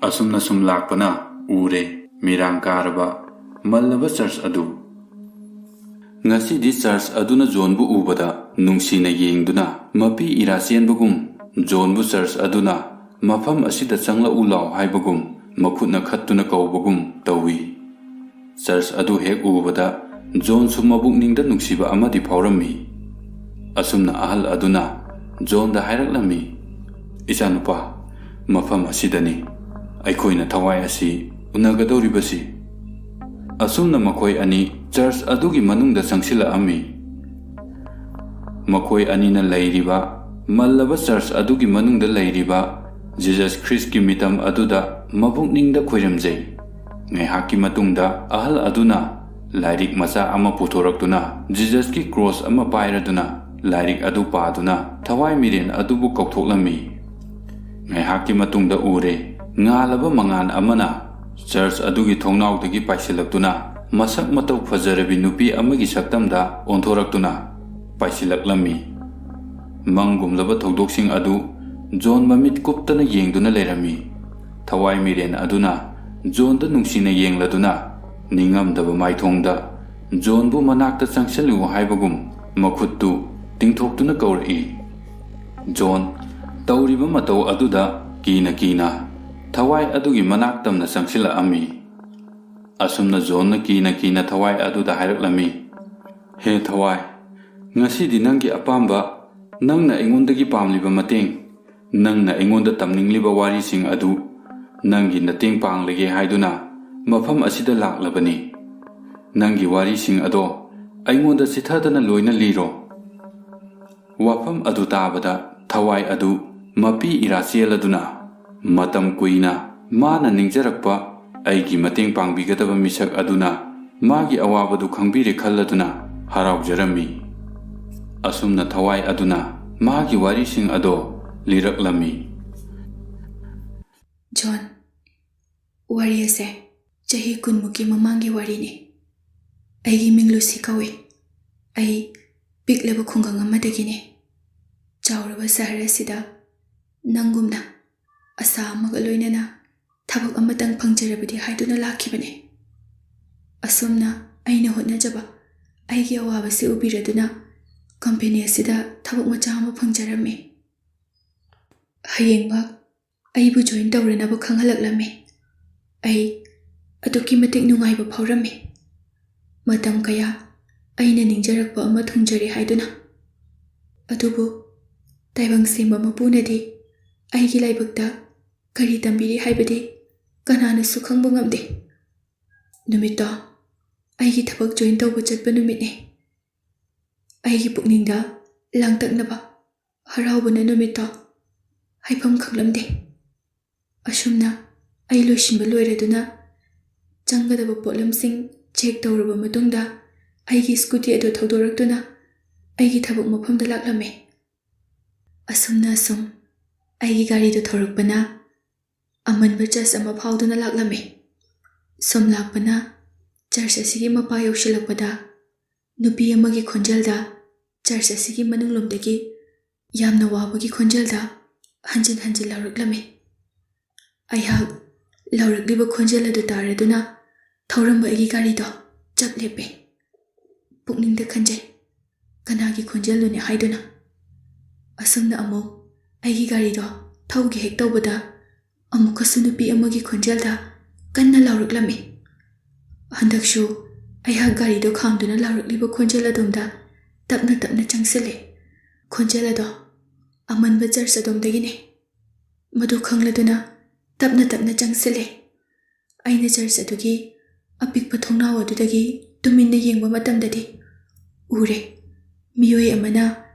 ꯑꯁꯨꯝꯅ ꯁꯨꯝ ꯂꯥꯛꯄꯅ ꯎꯔꯦ, ꯃꯤꯔꯥꯡ ꯀꯥꯔꯕ, ꯃꯜꯂꯕ ꯆꯔꯆ ꯑꯗꯨ꯫ ꯉꯁꯤꯗꯤ ꯆꯔꯆ ꯑꯗꯨꯅ ꯖꯣꯟꯕꯨ ꯎꯕꯗ ꯅꯨꯡꯁꯤꯅ ꯌꯦꯡꯗꯨꯅ, ꯃꯄꯤ ꯏꯔꯥ ꯆꯦꯟꯕꯒꯨꯝ, ꯖꯣꯟꯕꯨ ꯆꯔꯆ ꯑꯗꯨꯅ "ꯃꯐꯝ ꯑꯁꯤꯗ ꯆꯪꯂꯛꯎ ꯂꯥꯎ" ꯍꯥꯏꯕꯒꯨꯝ, ꯃꯈꯨꯠꯅ ꯈꯠꯇꯨꯅ ꯀꯧꯕꯒꯨꯝ ꯇꯧꯏ꯫ ꯆꯔꯆ ꯑꯗꯨ ꯍꯦꯛ ꯎꯕꯗ ꯖꯣꯟꯁꯨ ꯃꯕꯨꯛꯅꯤꯡꯗ ꯅꯨꯡꯁꯤꯕ ꯑꯃꯗꯤ ꯐꯥꯎꯔꯝꯃꯤ꯫ ꯑꯁꯨꯝꯅ ꯑꯍꯜ ꯑꯗꯨꯅ ꯖꯣꯟꯗ ꯍꯥꯏꯔꯛꯂꯝꯃꯤ, "ꯏꯆꯥꯅꯨꯄꯥ, ꯃꯐꯝ ꯑꯁꯤꯗꯅꯤ ꯑꯩꯈꯣꯏꯅ ꯊꯋꯥꯏ ꯑꯁꯤ ꯎꯅꯒꯗꯧꯔꯤꯕꯁꯤ"꯫ ꯑꯁꯨꯝꯅ ꯃꯈꯣꯏ ꯑꯅꯤ ꯆꯔꯆ ꯑꯗꯨꯒꯤ ꯃꯅꯨꯡꯗ ꯆꯪꯁꯤꯜꯂꯛꯑꯝꯃꯤ꯫ ꯃꯈꯣꯏ ꯑꯅꯤꯅ ꯂꯩꯔꯤꯕ, ꯃꯜꯂꯕ ꯆꯔꯆ ꯑꯗꯨꯒꯤ ꯃꯅꯨꯡꯗ ꯂꯩꯔꯤꯕ ꯖꯤꯖꯁ ꯈ꯭ꯔꯤꯁꯀꯤ ꯃꯤꯇꯝ ꯑꯗꯨꯗ ꯃꯕꯨꯛꯅꯤꯡꯗ ꯈꯣꯏꯔꯝꯖꯩ꯫ ꯉꯥꯏꯍꯥꯛꯀꯤ ꯃꯇꯨꯡꯗ ꯑꯍꯜ ꯑꯗꯨꯅ ꯂꯥꯏꯔꯤꯛ ꯃꯆꯥ ꯑꯃ ꯄꯨꯊꯣꯔꯛꯇꯨꯅ, ꯖꯤꯖꯁꯀꯤ ꯀ꯭ꯔꯣꯁ ꯑꯃ ꯄꯥꯏꯔꯗꯨꯅ, ꯂꯥꯏꯔꯤꯛ ꯑꯗꯨ ꯄꯥꯗꯨꯅ ꯊꯋꯥꯏ ꯃꯤꯔꯦꯟ ꯑꯗꯨꯕꯨ ꯀꯧꯊꯣꯛꯂꯝꯃꯤ꯫ ꯉꯥꯏꯍꯥꯛꯀꯤ ꯃꯇꯨꯡꯗ ꯎꯔꯦ, ꯉꯥꯜꯂꯕ ꯃꯉꯥꯜ ꯑꯃꯅ ꯆꯔꯆ ꯑꯗꯨꯒꯤ ꯊꯣꯡꯅꯥꯎꯗꯒꯤ ꯄꯥꯏꯁꯤꯜꯂꯛꯇꯨꯅ, ꯃꯁꯛ ꯃꯇꯧ ꯐꯖꯔꯕꯤ ꯅꯨꯄꯤ ꯑꯃꯒꯤ ꯁꯛꯇꯝꯗ ꯑꯣꯟꯊꯣꯔꯛꯇꯨꯅ ꯄꯥꯏꯁꯤꯜꯂꯛꯂꯝꯃꯤ꯫ ꯃꯪꯒꯨꯝꯂꯕ ꯊꯧꯗꯣꯛꯁꯤꯡ ꯑꯗꯨ ꯖꯣꯟ ꯃꯃꯤꯠ ꯀꯨꯞꯇꯅ ꯌꯦꯡꯗꯨꯅ ꯂꯩꯔꯝꯃꯤ꯫ ꯊꯋꯥꯏ ꯃꯤꯔꯦꯟ ꯑꯗꯨꯅ ꯖꯣꯟꯗ ꯅꯨꯡꯁꯤꯅ ꯌꯦꯡꯂꯗꯨꯅ, ꯅꯤꯡꯉꯝꯗꯕ ꯃꯥꯏꯊꯣꯡꯗ ꯖꯣꯟꯕꯨ ꯃꯅꯥꯛꯇ ꯆꯪꯁꯤꯜꯂꯨ ꯍꯥꯏꯕꯒꯨꯝ ꯃꯈꯨꯠꯇꯨ ꯇꯤꯡꯊꯣꯛꯇꯨꯅ ꯀꯧꯔꯛꯏ꯫ ꯖꯣꯟ ꯇꯧꯔꯤꯕ ꯃꯇꯧ ꯑꯗꯨꯗ ꯀꯤꯅ ꯀꯤꯅ ꯊꯋꯥꯏ ꯑꯗꯨꯒꯤ ꯃꯅꯥꯛ ꯇꯝꯅ ꯆꯪꯁꯤꯜꯂꯛꯑꯝꯃꯤ꯫ ꯑꯁꯨꯝꯅ ꯖꯣꯟꯅ ꯀꯤꯅ ꯀꯤꯅ ꯊꯋꯥꯏ ꯑꯗꯨꯗ ꯍꯥꯏꯔꯛꯂꯝꯃꯤ, "ꯍꯦ ꯊꯋꯥꯏ, ꯉꯁꯤꯗꯤ ꯅꯪꯒꯤ ꯑꯄꯥꯝꯕ, ꯅꯪꯅ ꯑꯩꯉꯣꯟꯗꯒꯤ ꯄꯥꯝꯂꯤꯕ ꯃꯇꯦꯡ, ꯅꯪꯅ ꯑꯩꯉꯣꯟꯗ ꯇꯝꯅꯤꯡꯂꯤꯕ ꯋꯥꯔꯤꯁꯤꯡ ꯑꯗꯨ ꯅꯪꯒꯤ ꯃꯇꯦꯡ ꯄꯥꯡꯂꯒꯦ ꯍꯥꯏꯗꯨꯅ ꯃꯐꯝ ꯑꯁꯤꯗ ꯂꯥꯛꯂꯕꯅꯤ꯫ ꯅꯪꯒꯤ ꯋꯥꯔꯤꯁꯤꯡ ꯑꯗꯣ ꯑꯩꯉꯣꯟꯗ ꯆꯤꯊꯗꯅ ꯂꯣꯏꯅ ꯂꯤꯔꯣ"꯫ ꯋꯥꯐꯝ ꯑꯗꯨ ꯇꯥꯕꯗ ꯊꯋꯥꯏ ꯑꯗꯨ ꯃꯄꯤ ꯏꯔꯥ ꯆꯦꯜꯂꯗꯨꯅ, ꯃꯇꯝ ꯀꯨꯏꯅ ꯃꯥꯅ ꯅꯤꯡꯖꯔꯛꯄ ꯑꯩꯒꯤ ꯃꯇꯦꯡ ꯄꯥꯡꯕꯤꯒꯗꯕ ꯃꯤꯁꯛ ꯑꯗꯨꯅ ꯃꯥꯒꯤ ꯑꯋꯥꯕꯗꯨ ꯈꯪꯕꯤꯔꯦ ꯈꯜꯂꯗꯨꯅ ꯍꯔꯥꯎꯖꯔꯝꯃꯤ꯫ ꯑꯁꯨꯝꯅ ꯊꯋꯥꯏ ꯑꯗꯨꯅ ꯃꯥꯒꯤ ꯋꯥꯔꯤꯁꯤꯡ ꯑꯗꯣ ꯂꯤꯔꯛꯂꯝꯃꯤ꯫ ꯖꯣꯟ, ꯋꯥꯔꯤ ꯑꯁꯦ ꯆꯍꯤ ꯀꯨꯟꯃꯨꯛꯀꯤ ꯃꯃꯥꯡꯒꯤ ꯋꯥꯔꯤꯅꯤ꯫ ꯑꯩꯒꯤ ꯃꯤꯡ ꯂꯨꯁꯤ ꯀꯧꯏ꯫ ꯑꯩ ꯄꯤꯛꯂꯕ ꯈꯨꯡꯒꯪ ꯑꯃꯗꯒꯤꯅꯤ꯫ ꯆꯥꯎꯔꯕ ꯁꯍꯔ ꯑꯁꯤꯗ ꯅꯪꯒꯨꯝꯅ ꯑꯁꯥ ꯑꯃꯒ ꯂꯣꯏꯅꯅ ꯊꯕꯛ ꯑꯃꯇꯪ ꯐꯪꯖꯔꯕꯗꯤ ꯍꯥꯏꯗꯨꯅ ꯂꯥꯛꯈꯤꯕꯅꯤ꯫ ꯑꯁꯨꯝꯅ ꯑꯩꯅ ꯍꯣꯠꯅꯖꯕ ꯑꯩꯒꯤ ꯑꯋꯥꯕꯁꯤ ꯎꯕꯤꯔꯗꯨꯅ ꯀꯝꯄꯦꯅꯤ ꯑꯁꯤꯗ ꯊꯕꯛ ꯃꯆꯥ ꯑꯃ ꯐꯪꯖꯔꯝꯃꯤ꯫ ꯍꯌꯦꯡꯃꯛ ꯑꯩꯕꯨ ꯖꯣꯏꯟ ꯇꯧꯔꯅꯕ ꯈꯪꯍꯜꯂꯛꯂꯝꯃꯤ꯫ ꯑꯩ ꯑꯗꯨꯛꯀꯤ ꯃꯇꯤꯛ ꯅꯨꯡꯉꯥꯏꯕ ꯐꯥꯎꯔꯝꯃꯤ꯫ ꯃꯇꯝ ꯀꯌꯥ ꯑꯩꯅ ꯅꯤꯡꯖꯔꯛꯄ ꯑꯃ ꯊꯨꯡꯖꯔꯦ ꯍꯥꯏꯗꯨꯅ꯫ ꯑꯗꯨꯕꯨ ꯇꯥꯏꯕꯪ ꯁꯦꯝꯕ ꯃꯄꯨꯅꯗꯤ ꯑꯩꯒꯤ ꯂꯥꯏꯕꯛꯇ ꯀꯔꯤ ꯇꯝꯕꯤꯔꯤ ꯍꯥꯏꯕꯗꯤ ꯀꯅꯥꯅꯁꯨ ꯈꯪꯕ ꯉꯝꯗꯦ꯫ ꯅꯨꯃꯤꯠꯇꯣ ꯑꯩꯒꯤ ꯊꯕꯛ ꯖꯣꯏꯟ ꯇꯧꯕ ꯆꯠꯄ ꯅꯨꯃꯤꯠꯅꯤ꯫ ꯑꯩꯒꯤ ꯄꯨꯛꯅꯤꯡꯗ ꯂꯥꯡꯇꯛꯅꯕ, ꯍꯔꯥꯎꯕꯅ ꯅꯨꯃꯤꯠꯇꯣ ꯍꯥꯏꯐꯝ ꯈꯪꯂꯝꯗꯦ꯫ ꯑꯁꯨꯝꯅ ꯑꯩ ꯂꯣꯏꯁꯤꯟꯕ ꯂꯣꯏꯔꯗꯨꯅ ꯆꯪꯒꯗꯕ ꯄꯣꯠꯂꯝꯁꯤꯡ ꯆꯦꯛ ꯇꯧꯔꯕ ꯃꯇꯨꯡꯗ ꯑꯩꯒꯤ ꯁ꯭ꯀꯨꯇꯤ ꯑꯗꯨ ꯊꯧꯗꯣꯔꯛꯇꯨꯅ ꯑꯩꯒꯤ ꯊꯕꯛ ꯃꯐꯝꯗ ꯂꯥꯛꯂꯝꯃꯤ꯫ ꯑꯁꯨꯝꯅ ꯑꯁꯨꯝ ꯑꯩꯒꯤ ꯒꯥꯔꯤꯗꯨ ꯊꯧꯔꯛꯄꯅ ꯑꯃꯟꯕ ꯆꯔꯆ ꯑꯃ ꯐꯥꯎꯗꯨꯅ ꯂꯥꯛꯂꯝꯃꯤ꯫ ꯁꯨꯝ ꯂꯥꯛꯄꯅ ꯆꯔꯆ ꯑꯁꯤꯒꯤ ꯃꯄꯥ ꯌꯧꯁꯤꯜꯂꯛꯄꯗ ꯅꯨꯄꯤ ꯑꯃꯒꯤ ꯈꯣꯟꯖꯦꯜꯗ ꯆꯔꯆ ꯑꯁꯤꯒꯤ ꯃꯅꯨꯡꯂꯣꯝꯗꯒꯤ ꯌꯥꯝꯅ ꯋꯥꯕꯒꯤ ꯈꯣꯟꯖꯦꯜꯗ ꯍꯟꯖꯤꯟ ꯍꯟꯖꯤꯟ ꯂꯥꯎꯔꯛꯂꯝꯃꯤ꯫ ꯑꯩꯍꯥꯛ ꯂꯥꯎꯔꯛꯂꯤꯕ ꯈꯣꯟꯖꯦꯜ ꯑꯗꯨ ꯇꯥꯔꯗꯨꯅ ꯊꯧꯔꯝꯕ ꯑꯩꯒꯤ ꯒꯥꯔꯤꯗꯣ ꯆꯞ ꯂꯦꯞꯄꯦ꯫ ꯄꯨꯛꯅꯤꯡꯗ ꯈꯟꯖꯩ, ꯀꯅꯥꯒꯤ ꯈꯣꯟꯖꯦꯜꯅꯣꯅꯦ ꯍꯥꯏꯗꯨꯅ꯫ ꯑꯁꯨꯝꯅ ꯑꯃꯨꯛ ꯑꯩꯒꯤ ꯒꯥꯔꯤꯗꯣ ꯊꯧꯒꯦ ꯍꯦꯛ ꯇꯧꯕꯗ ꯑꯃꯨꯛꯀꯁꯨ ꯅꯨꯄꯤ ꯑꯃꯒꯤ ꯈꯣꯟꯖꯦꯜꯗ ꯀꯟꯅ ꯂꯥꯎꯔꯛꯂꯝꯃꯤ꯫ ꯍꯟꯗꯛꯁꯨ ꯑꯩꯍꯥꯛ ꯒꯥꯔꯤꯗꯣ ꯈꯥꯝꯗꯨꯅ ꯂꯥꯎꯔꯛꯂꯤꯕ ꯈꯣꯟꯖꯦꯜ ꯑꯗꯣꯝꯗ ꯇꯞꯅ ꯇꯞꯅ ꯆꯪꯁꯤꯜꯂꯦ꯫ ꯈꯣꯟꯖꯦꯜ ꯑꯗꯣ ꯑꯃꯟꯕ ꯆꯔꯆ ꯑꯗꯣꯝꯗꯒꯤꯅꯤ꯫ ꯃꯗꯨ ꯈꯪꯂꯗꯨꯅ ꯇꯞꯅ ꯇꯞꯅ ꯆꯪꯁꯤꯜꯂꯦ꯫ ꯑꯩꯅ ꯆꯔꯆ ꯑꯗꯨꯒꯤ ꯑꯄꯤꯛꯄ ꯊꯣꯡꯅꯥꯎ ꯑꯗꯨꯗꯒꯤ ꯇꯨꯃꯤꯟꯅ ꯌꯦꯡꯕ ꯃꯇꯝꯗꯗꯤ ꯎꯔꯦ, ꯃꯤꯑꯣꯏ ꯑꯃꯅ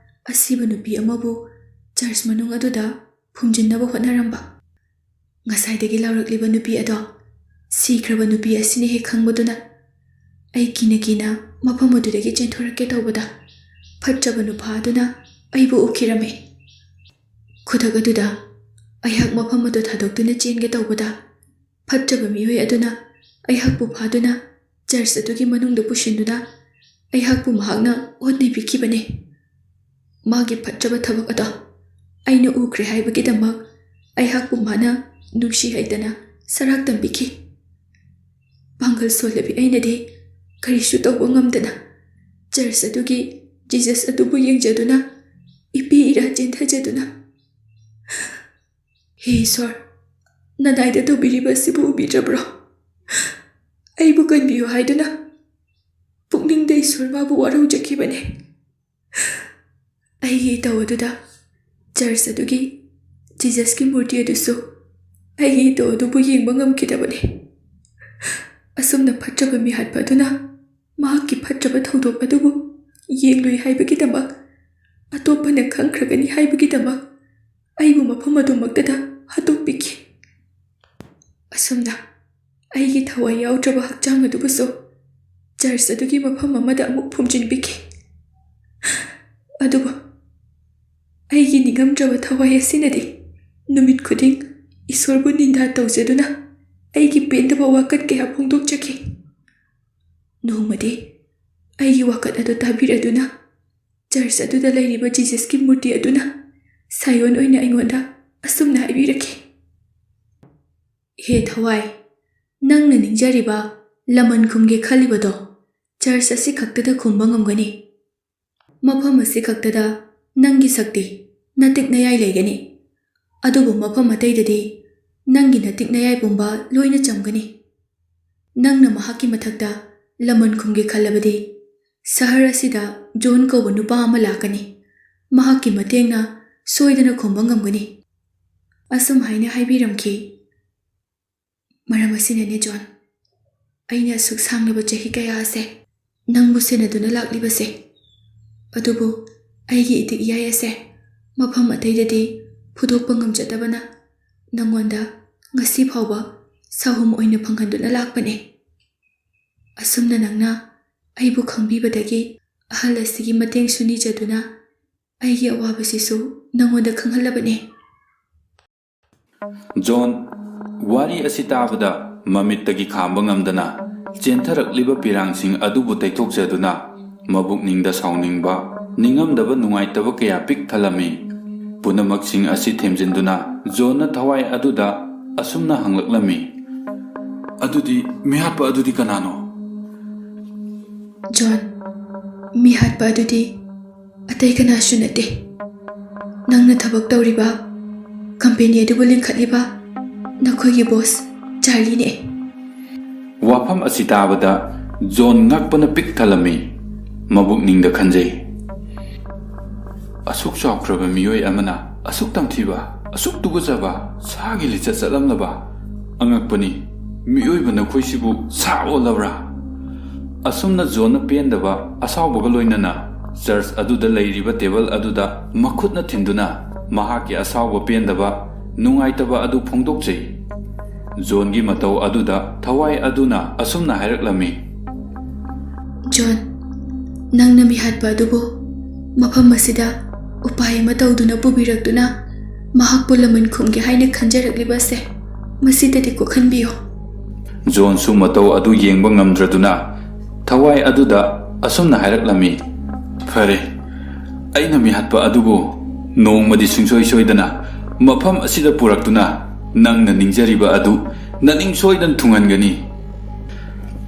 ꯑꯁꯤꯕ ꯅꯨꯄꯤ ꯑꯃꯕꯨ ꯆꯔꯆ ꯃꯅꯨꯡ ꯑꯗꯨꯗ ꯐꯨꯝꯖꯤꯟꯅꯕ ꯍꯣꯠꯅꯔꯝꯕ꯫ ꯉꯁꯥꯏꯗꯒꯤ ꯂꯥꯎꯔꯛꯂꯤꯕ ꯅꯨꯄꯤ ꯑꯗꯣ ꯁꯤꯈ꯭ꯔꯕ ꯅꯨꯄꯤ ꯑꯁꯤꯅꯤ ꯍꯦꯛ ꯈꯪꯕꯗꯨꯅ ꯑꯩ ꯀꯤꯅ ꯀꯤꯅ ꯃꯐꯝ ꯑꯗꯨꯗꯒꯤ ꯆꯦꯟꯊꯣꯔꯛꯀꯦ ꯇꯧꯕꯗ ꯐꯠꯇ꯭ꯔꯕ ꯅꯨꯄꯥ ꯑꯗꯨꯅ ꯑꯩꯕꯨ ꯎꯈꯤꯔꯝꯃꯤ꯫ ꯈꯨꯗꯛ ꯑꯗꯨꯗ ꯑꯩꯍꯥꯛ ꯃꯐꯝ ꯑꯗꯨ ꯊꯥꯗꯣꯛꯇꯨꯅ ꯆꯦꯟꯒꯦ ꯇꯧꯕꯗ ꯐꯠꯇ꯭ꯔꯕ ꯃꯤꯑꯣꯏ ꯑꯗꯨꯅ ꯑꯩꯍꯥꯛꯄꯨ ꯐꯥꯗꯨꯅ ꯆꯔꯆ ꯑꯗꯨꯒꯤ ꯃꯅꯨꯡꯗ ꯄꯨꯁꯤꯟꯗꯨꯅ ꯑꯩꯍꯥꯛꯄꯨ ꯃꯍꯥꯛꯅ ꯑꯣꯠ ꯅꯩꯕꯤꯈꯤꯕꯅꯤ꯫ ꯃꯥꯒꯤ ꯐꯠꯇ꯭ꯔꯕ ꯊꯕꯛ ꯑꯗꯣ ꯑꯩꯅ ꯎꯈ꯭ꯔꯦ ꯍꯥꯏꯕꯒꯤꯗꯃꯛ ꯑꯩꯍꯥꯛꯄꯨ ꯃꯥꯅ ꯅꯨꯡꯁꯤ ꯍꯩꯇꯅ ꯁꯔꯥꯛ ꯇꯝꯕꯤꯈꯤ꯫ ꯄꯥꯡꯒꯜ ꯁꯣꯜꯂꯕꯤ ꯑꯩꯅꯗꯤ ꯀꯔꯤꯁꯨ ꯇꯧꯕ ꯉꯝꯗꯅ ꯆꯔꯆ ꯑꯗꯨꯒꯤ ꯖꯤꯖꯁ ꯑꯗꯨꯕꯨ ꯌꯦꯡꯖꯗꯨꯅ ꯏꯄꯤ ꯏꯔꯥ ꯆꯦꯟꯊꯖꯗꯨꯅ, "ꯍꯦ ꯏꯁꯣꯔ, ꯅꯅꯥꯏꯗ ꯇꯧꯕꯤꯔꯤꯕ ꯑꯁꯤꯕꯨ ꯎꯕꯤꯗ꯭ꯔꯕ꯭ꯔꯣ? ꯑꯩꯕꯨ ꯀꯟꯕꯤꯌꯨ" ꯍꯥꯏꯗꯨꯅ ꯄꯨꯛꯅꯤꯡꯗ ꯏꯁꯣꯔ ꯃꯥꯕꯨ ꯋꯥꯔꯧꯖꯈꯤꯕꯅꯦ꯫ ꯑꯩꯒꯤ ꯏꯇꯧ ꯑꯗꯨꯗ ꯆꯔꯆ ꯑꯗꯨꯒꯤ ꯖꯤꯖꯁꯀꯤ ꯃꯨꯔꯇꯤ ꯑꯗꯨꯁꯨ ꯑꯩꯒꯤ ꯏꯇꯧ ꯑꯗꯨꯕꯨ ꯌꯦꯡꯕ ꯉꯝꯈꯤꯗꯕꯅꯤ꯫ ꯑꯁꯨꯝꯅ ꯐꯠꯇ꯭ꯔꯕ ꯃꯤꯍꯥꯠꯄ ꯑꯗꯨꯅ ꯃꯍꯥꯛꯀꯤ ꯐꯠꯇ꯭ꯔꯕ ꯊꯧꯗꯣꯛ ꯑꯗꯨꯕꯨ ꯌꯦꯡꯂꯨꯏ ꯍꯥꯏꯕꯒꯤꯗꯃꯛ, ꯑꯇꯣꯞꯄꯅ ꯈꯪꯈ꯭ꯔꯒꯅꯤ ꯍꯥꯏꯕꯒꯤꯗꯃꯛ ꯑꯩꯕꯨ ꯃꯐꯝ ꯑꯗꯨꯃꯛꯇꯗ ꯍꯥꯠꯇꯣꯛꯄꯤꯈꯤ꯫ ꯑꯁꯨꯝꯅ ꯑꯩꯒꯤ ꯊꯋꯥꯏ ꯌꯥꯎꯗ꯭ꯔꯕ ꯍꯛꯆꯥꯡ ꯑꯗꯨꯕꯨꯁꯨ ꯆꯔꯆ ꯑꯗꯨꯒꯤ ꯃꯐꯝ ꯑꯃꯗ ꯑꯃꯨꯛ ꯐꯨꯝꯖꯤꯟꯕꯤꯈꯤ꯫ ꯑꯗꯨꯕꯨ ꯑꯩꯒꯤ ꯅꯤꯡꯉꯝꯗ꯭ꯔꯕ ꯊꯋꯥꯏ ꯑꯁꯤꯅꯗꯤ ꯅꯨꯃꯤꯠ ꯈꯨꯗꯤꯡ ꯏꯁꯣꯔꯕꯨ ꯅꯤꯟꯗꯥ ꯇꯧꯖꯗꯨꯅ ꯑꯩꯒꯤ ꯄꯦꯟꯗꯕ ꯋꯥꯀꯠ ꯀꯌꯥ ꯐꯣꯡꯗꯣꯛꯆꯈꯤ꯫ ꯅꯣꯡꯃꯗꯤ ꯑꯩꯒꯤ ꯋꯥꯀꯠ ꯑꯗꯨ ꯇꯥꯕꯤꯔꯗꯨꯅ ꯆꯔꯆ ꯑꯗꯨꯗ ꯂꯩꯔꯤꯕ ꯖꯤꯖꯁꯀꯤ ꯃꯨꯔꯇꯤ ꯑꯗꯨꯅ ꯁꯥꯏꯑꯣꯟ ꯑꯣꯏꯅ ꯑꯩꯉꯣꯟꯗ ꯑꯁꯨꯝꯅ ꯍꯥꯏꯕꯤꯔꯛꯈꯤ, "ꯍꯦ ꯊꯋꯥꯏ, ꯅꯪꯅ ꯅꯤꯡꯖꯔꯤꯕ, ꯂꯃꯟ ꯈꯨꯝꯒꯦ ꯈꯜꯂꯤꯕꯗꯣ ꯆꯔꯆ ꯑꯁꯤ ꯈꯛꯇꯗ ꯈꯨꯝꯕ ꯉꯝꯒꯅꯤ꯫ ꯃꯐꯝ ꯑꯁꯤ ꯈꯛꯇꯗ ꯅꯪꯒꯤ ꯁꯛꯇꯤ, ꯅꯇꯤꯛ ꯅꯌꯥꯏ ꯂꯩꯒꯅꯤ꯫ ꯑꯗꯨꯕꯨ ꯃꯐꯝ ꯑꯇꯩꯗꯗꯤ ꯅꯪꯒꯤ ꯅꯇꯤꯛ ꯅꯌꯥꯏ ꯄꯨꯝꯕ ꯂꯣꯏꯅ ꯆꯝꯒꯅꯤ꯫ ꯅꯪꯅ ꯃꯍꯥꯛꯀꯤ ꯃꯊꯛꯇ ꯂꯃꯟ ꯈꯨꯝꯒꯦ ꯈꯜꯂꯕꯗꯤ, ꯁꯍꯔ ꯑꯁꯤꯗ ꯖꯣꯟ ꯀꯧꯕ ꯅꯨꯄꯥ ꯑꯃ ꯂꯥꯛꯀꯅꯤ꯫ ꯃꯍꯥꯛꯀꯤ ꯃꯇꯦꯡꯅ ꯁꯣꯏꯗꯅ ꯈꯨꯝꯕ ꯉꯝꯒꯅꯤ"꯫ ꯑꯁꯨꯝ ꯍꯥꯏꯅ ꯍꯥꯏꯕꯤꯔꯝꯈꯤ꯫ ꯃꯔꯝ ꯑꯁꯤꯅꯅꯦ ꯖꯣꯟ, ꯑꯩꯅ ꯑꯁꯨꯛ ꯁꯥꯡꯂꯕ ꯆꯍꯤ ꯀꯌꯥ ꯑꯁꯦ ꯅꯪꯕꯨ ꯁꯦꯟꯅꯗꯨꯅ ꯂꯥꯛꯂꯤꯕꯁꯦ꯫ ꯑꯗꯨꯕꯨ ꯑꯩꯒꯤ ꯏꯇꯤꯛ ꯏꯌꯥꯏ ꯑꯁꯦ ꯃꯐꯝ ꯑꯇꯩꯗꯗꯤ ꯐꯨꯗꯣꯛꯄ ꯉꯝꯖꯗꯕꯅ ꯅꯪꯉꯣꯟꯗ ꯉꯁꯤ ꯐꯥꯎꯕ ꯁꯥꯍꯨꯝ ꯑꯣꯏꯅ ꯐꯪꯍꯟꯗꯨꯅ ꯂꯥꯛꯄꯅꯦ꯫ ꯑꯁꯨꯝꯅ ꯅꯪꯅ ꯑꯩꯕꯨ ꯈꯪꯕꯤꯕꯗꯒꯤ ꯑꯍꯜ ꯑꯁꯤꯒꯤ ꯃꯇꯦꯡꯁꯨ ꯅꯤꯖꯗꯨꯅ ꯑꯩꯒꯤ ꯑꯋꯥꯕꯁꯤꯁꯨ ꯅꯪꯉꯣꯟꯗ ꯈꯪꯍꯜꯂꯕꯅꯦ꯫ ꯖꯣꯟ ꯋꯥꯔꯤ ꯑꯁꯤ ꯇꯥꯕꯗ ꯃꯃꯤꯠꯇꯒꯤ ꯈꯥꯝꯕ ꯉꯝꯗꯅ ꯆꯦꯟꯊꯔꯛꯂꯤꯕ ꯄꯤꯔꯥꯡꯁꯤꯡ ꯑꯗꯨꯕꯨ ꯇꯩꯊꯣꯛꯆꯗꯨꯅ ꯃꯕꯨꯛꯅꯤꯡꯗ ꯁꯥꯎꯅꯤꯡꯕ, ꯅꯤꯡꯉꯝꯗꯕ, ꯅꯨꯡꯉꯥꯏꯇꯕ ꯀꯌꯥ ꯄꯤꯛ ꯊꯜꯂꯝꯃꯤ꯫ ꯄꯨꯝꯅꯃꯛꯁꯤꯡ ꯑꯁꯤ ꯊꯦꯝꯖꯤꯟꯗꯨꯅ ꯖꯣꯟꯅ ꯊꯋꯥꯏ ꯑꯗꯨꯗ ꯑꯁꯨꯝꯅ ꯍꯪꯂꯛꯂꯝꯃꯤ, "ꯑꯗꯨꯗꯤ ꯃꯤꯍꯥꯠꯄ ꯑꯗꯨꯗꯤ ꯀꯅꯥꯅꯣ?" ꯖꯣꯟ, ꯃꯤꯍꯥꯠꯄ ꯑꯗꯨꯗꯤ ꯑꯇꯩ ꯀꯅꯥꯁꯨ ꯅꯠꯇꯦ, ꯅꯪꯅ ꯊꯕꯛ ꯇꯧꯔꯤꯕ ꯀꯝꯄꯦꯅꯤ ꯑꯗꯨꯕꯨ ꯂꯤꯡꯈꯠꯂꯤꯕ ꯅꯈꯣꯏꯒꯤ ꯕꯣꯁ ꯆꯥꯔꯂꯤꯅꯦ꯫ ꯋꯥꯐꯝ ꯑꯁꯤ ꯇꯥꯕꯗ ꯖꯣꯟ ꯉꯛꯄꯅ ꯄꯤꯛ ꯊꯜꯂꯝꯃꯤ꯫ ꯃꯕꯨꯛꯅꯤꯡꯗ ꯈꯟꯖꯩ, "ꯑꯁꯨꯛ ꯆꯥꯎꯈ꯭ꯔꯕ ꯃꯤꯑꯣꯏ ꯑꯃꯅ ꯑꯁꯨꯛ ꯇꯝꯊꯤꯕ, ꯑꯁꯨꯛ ꯇꯨꯒꯠꯆꯕ ꯁꯥꯒꯤ ꯂꯤꯆꯠ ꯆꯠꯂꯝꯂꯕ? ꯑꯉꯛꯄꯅꯤ, ꯃꯤꯑꯣꯏꯕ ꯅꯈꯣꯏꯁꯤꯕꯨ ꯁꯥ ꯑꯣꯜꯂꯕ꯭ꯔꯥ?" ꯑꯁꯨꯝꯅ ꯖꯣꯟꯅ ꯄꯦꯟꯗꯕ ꯑꯁꯥꯎꯕꯒ ꯂꯣꯏꯅꯅ ꯆꯔꯆ ꯑꯗꯨꯗ ꯂꯩꯔꯤꯕ ꯇꯦꯕꯜ ꯑꯗꯨꯗ ꯃꯈꯨꯠꯅ ꯊꯤꯟꯗꯨꯅ ꯃꯍꯥꯛꯀꯤ ꯑꯁꯥꯎꯕ, ꯄꯦꯟꯗꯕ, ꯅꯨꯡꯉꯥꯏꯇꯕ ꯑꯗꯨ ꯐꯣꯡꯗꯣꯛꯆꯩ꯫ ꯖꯣꯟꯒꯤ ꯃꯇꯧ ꯑꯗꯨꯗ ꯊꯋꯥꯏ ꯑꯗꯨꯅ ꯑꯁꯨꯝꯅ ꯍꯥꯏꯔꯛꯂꯝꯃꯤ, "ꯖꯣꯟ, ꯅꯪꯅ ꯃꯤꯍꯥꯠꯄ ꯑꯗꯨꯕꯨ ꯃꯐꯝ ꯑꯁꯤꯗ ꯎꯄꯥꯏ ꯑꯃ ꯇꯧꯗꯨꯅ ꯄꯨꯕꯤꯔꯛꯇꯨꯅ ꯃꯍꯥꯛꯄꯨ ꯂꯃꯟ ꯈꯨꯝꯒꯦ ꯍꯥꯏꯅ ꯈꯟꯖꯔꯛꯂꯤꯕ ꯑꯁꯦ ꯃꯁꯤꯗꯗꯤ ꯀꯣꯛꯍꯟꯕꯤꯌꯨ꯫" ꯖꯣꯟꯁꯨ ꯃꯇꯧ ꯑꯗꯨ ꯌꯦꯡꯕ ꯉꯝꯗ꯭ꯔꯗꯨꯅ ꯊꯋꯥꯏ ꯑꯗꯨꯗ ꯑꯁꯨꯝꯅ ꯍꯥꯏꯔꯛꯂꯝꯃꯤ, "ꯐꯔꯦ, ꯑꯩꯅ ꯃꯤꯍꯥꯠꯄ ꯑꯗꯨꯕꯨ ꯅꯣꯡꯃꯗꯤ ꯁꯨꯡꯁꯣꯏ ꯁꯣꯏꯗꯅ ꯃꯐꯝ ꯑꯁꯤꯗ ꯄꯨꯔꯛꯇꯨꯅ ꯅꯪꯅ ꯅꯤꯡꯖꯔꯤꯕ ꯑꯗꯨ ꯅꯅꯤꯡ ꯁꯣꯏꯗꯅ ꯊꯨꯡꯍꯟꯒꯅꯤ꯫"